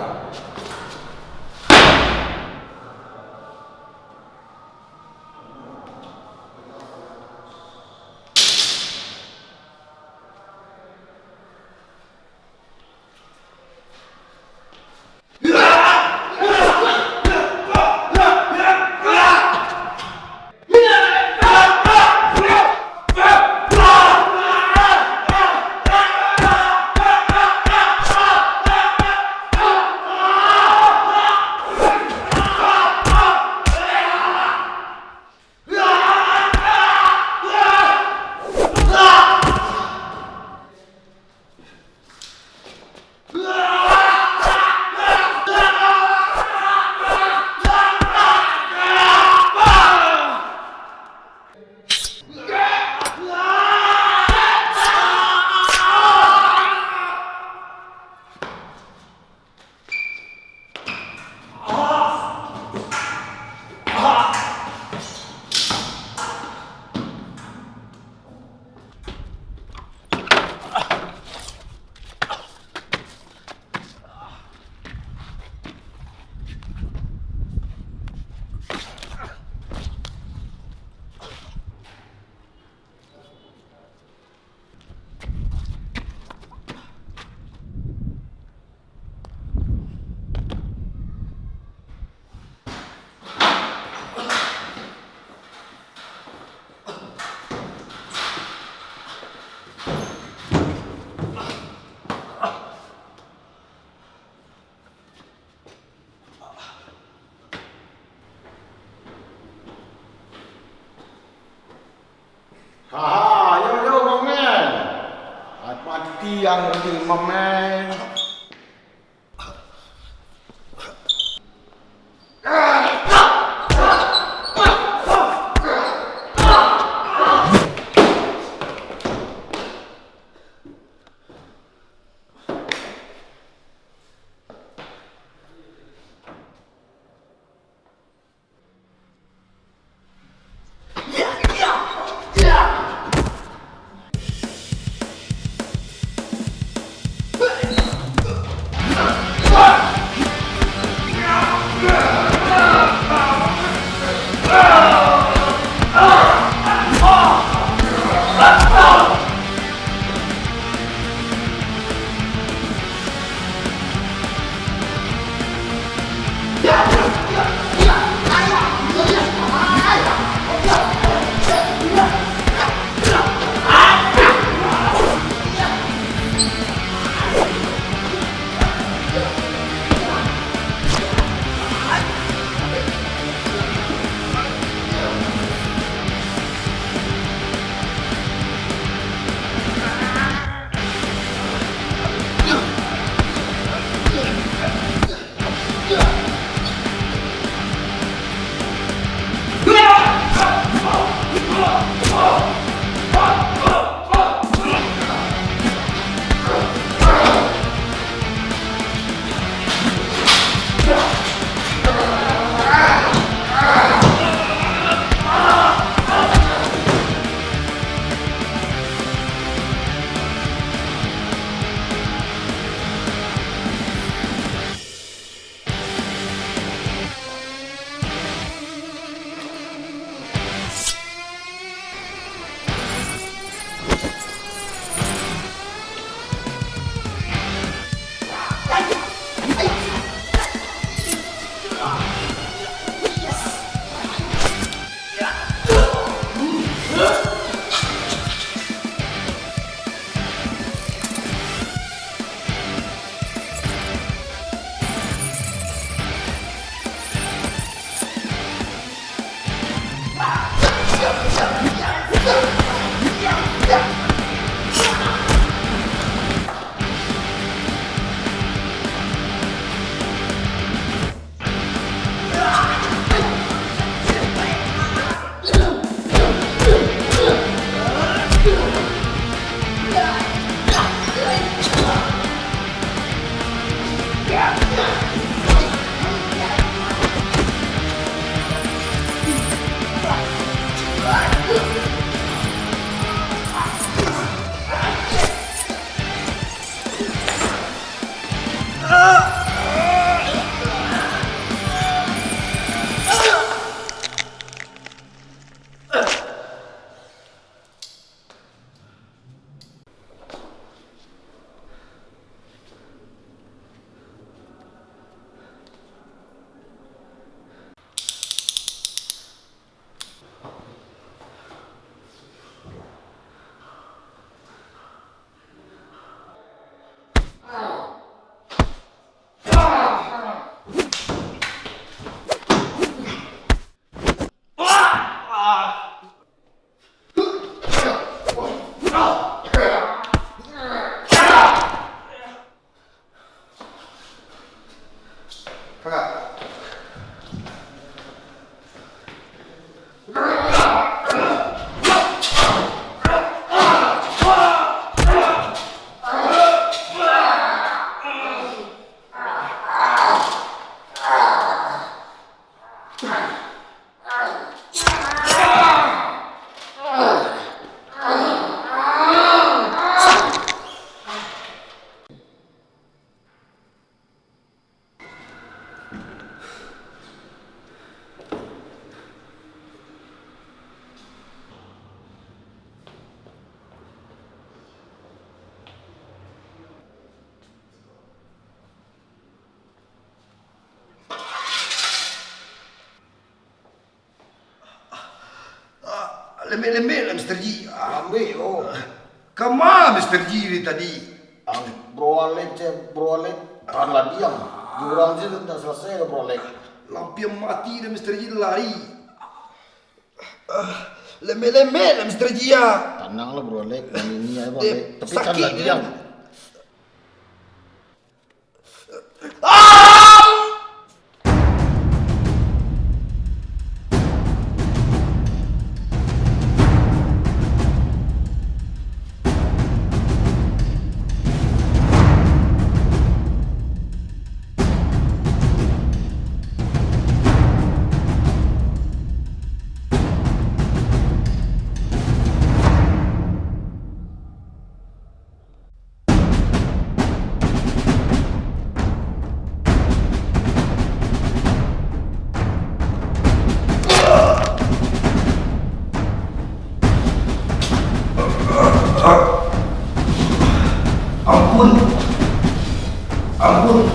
Haha, yo, yo, Mamen. Mati ang di Mamen. Lembek-lembek lah, Mister Ji. Ah. Lambek, oh. Kama Mister Ji dari tadi? Ang, Bro Alek, ceh, Bro Alek, tahan lah diam. Di urang je tak selesai dah, Bro Alek. Lampiang mati dah, Mister Ji, lari. Ah, lembek-lembek lah, Mister Ji, ah. Tanang lah, Bro Alek. Nan ini aja, Bro Alek. Tapi tahan lah diam. Ampun. Ampun.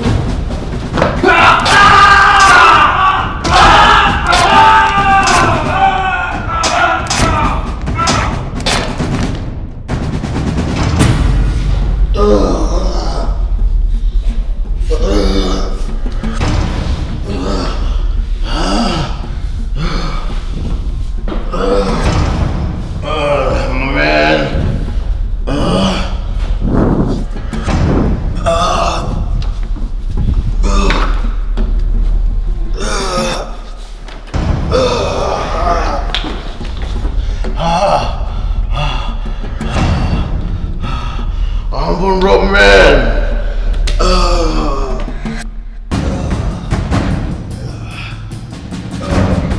Ampun, bro, man.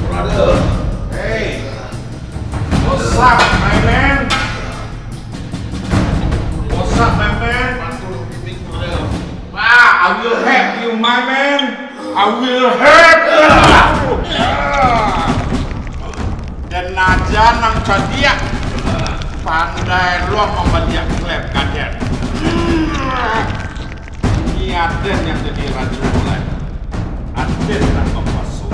Brother. Hey. What's up, my man? What's up, my man? Ah, I will help you, my man. I will help you. Den aja nan cadiak, pandai lo mambaliak klep ka den. Ini aden nan jadi rajo lai. Aden nan bakuaso.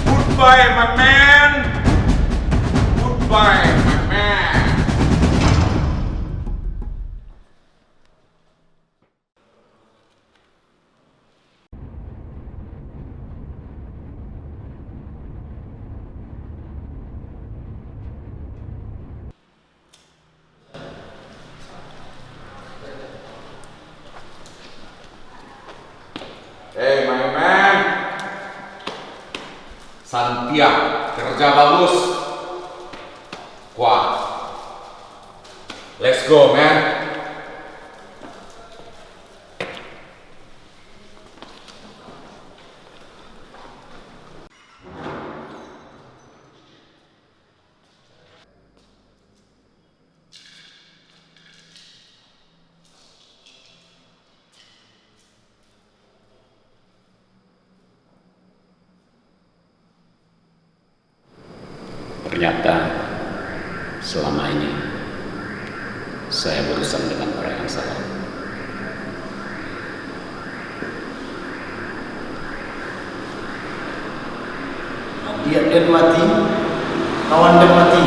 Goodbye, my man. Goodbye, my man. Hey, my man. Santiang, kerja bagus. Kuat. Let's go, man. Ternyata selama ini saya berurusan dengan orang yang salah. Adiak den mati, kawan den mati,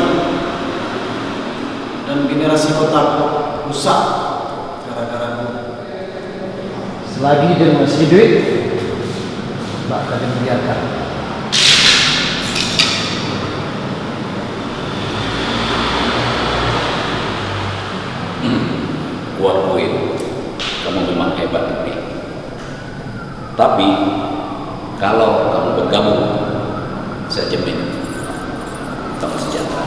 dan generasi kota ko rusak gara-gara ko. Selagi den masih iduik, ndak akan den biarkan. Kuat Buin, kamu memang hebat, Buin. Tapi, kalau kamu bergabung, saya jamin kamu sejahtera.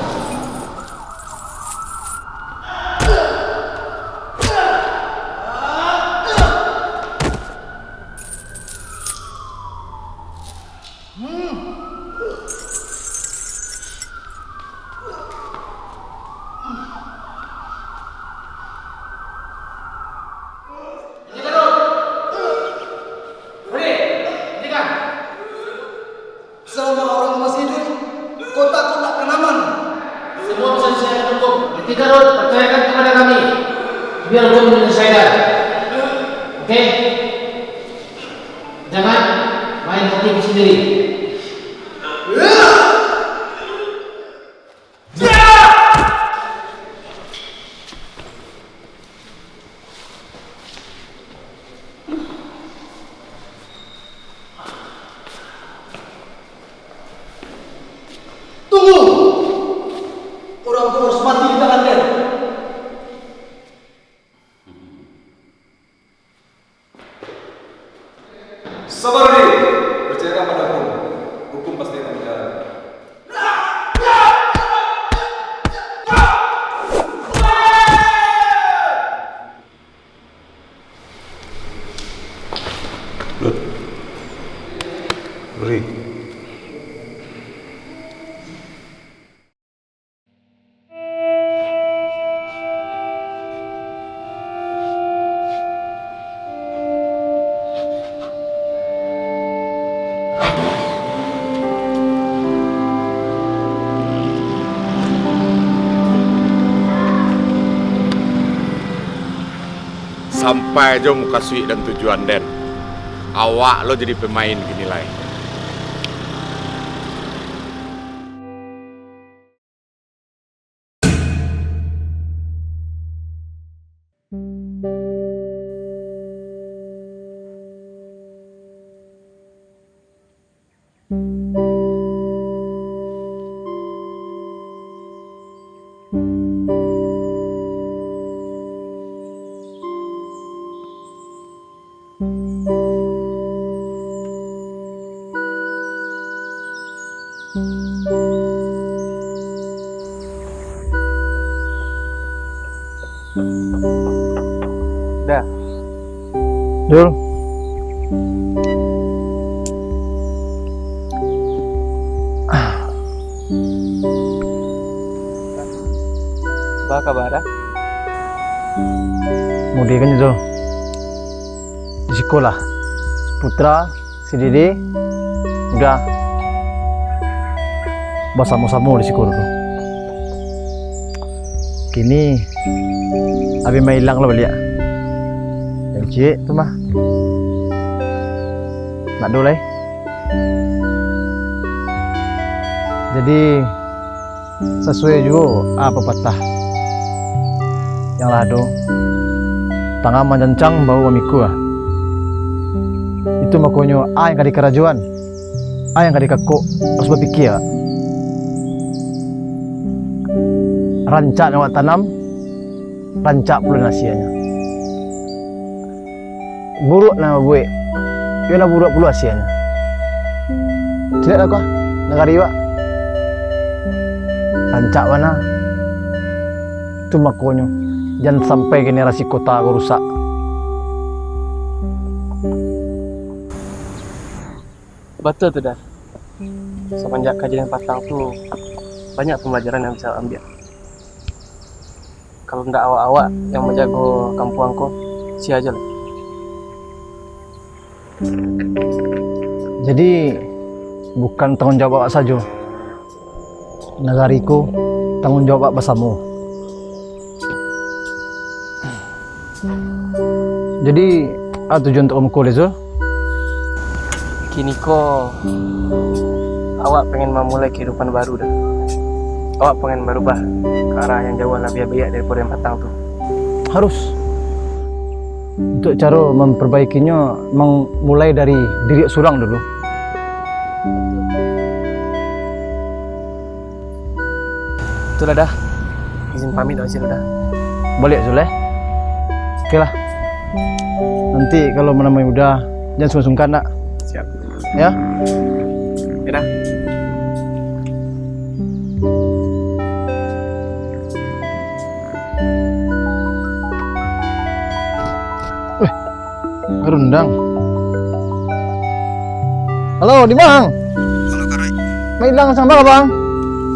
Selama orang masih hidup, Di sini. Tunggu! Orang tu harus mati di tangan den. Sabar, Ri. Percayakan pada hukum. Hukum pasti akan berjalan. Ri. Sampai jo mukasuik dan tujuan den. Awak lo jadi pemain kini lai. Dah. Dul. Baa kaba, Da? Mudiakan jo. Di siko lah. Putra, si Dede, udah basamo-samo di siko dulu. Kini, abih mailang lah baliak. Nan ciek tu mah. Nak do lai. Jadi, sasuai juo a papatah yang lah ado, tangah manjancang baru mamikua. Itu makonyo, a yang ka dikarajoan, a yang ka dikakok, harus bapikia. Rancak nan awak tanam, rancak pulo nan asianyo. Buruak nan babuek, iyo lah buruak pulo asianyo. Caliak lah ko, nagari wak. Rancak bana. Tu makonyo, jan sampai generasi kota ko rusak. Batua tu, Da. Samanjak kajadian patang tu, banyak pambalajaran yang bisa ambiak. Kalau ndak awak-awak yang manjago kampuang ko, sia jo lai. Jadi, bukan tanggung jawab awak sajo. Nagari ko tanggung jawab awak basamo. Jadi, a tujuan untuak kamu ko, Lezul? Kini ko, awak pengen mamulai kehidupan baru, Da. Awak pengen barubah ka arah yang jauah labiah baiak daripado yang patang tu. Harus. Untuak caro mamparbaikinyo, memang mulai dari diri surang dulu. Itulah, Da. Izin pamit awak dulu, Da. Baliak, Zul, eh? Oke lah. Nanti kalau manamui Uda, jan sungkan-sungkan, nak. Siap. Ya? Ya, Da. Weh, rundang. Halo, di ma, Ang? Halo, Karai. Mailang sambal, Bang.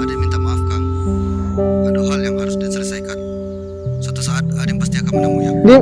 Aden minta maaf, Kang. Ado hal yang harus den selesaikan. Suatu saat, Aden pasti akan menemui aku. Di,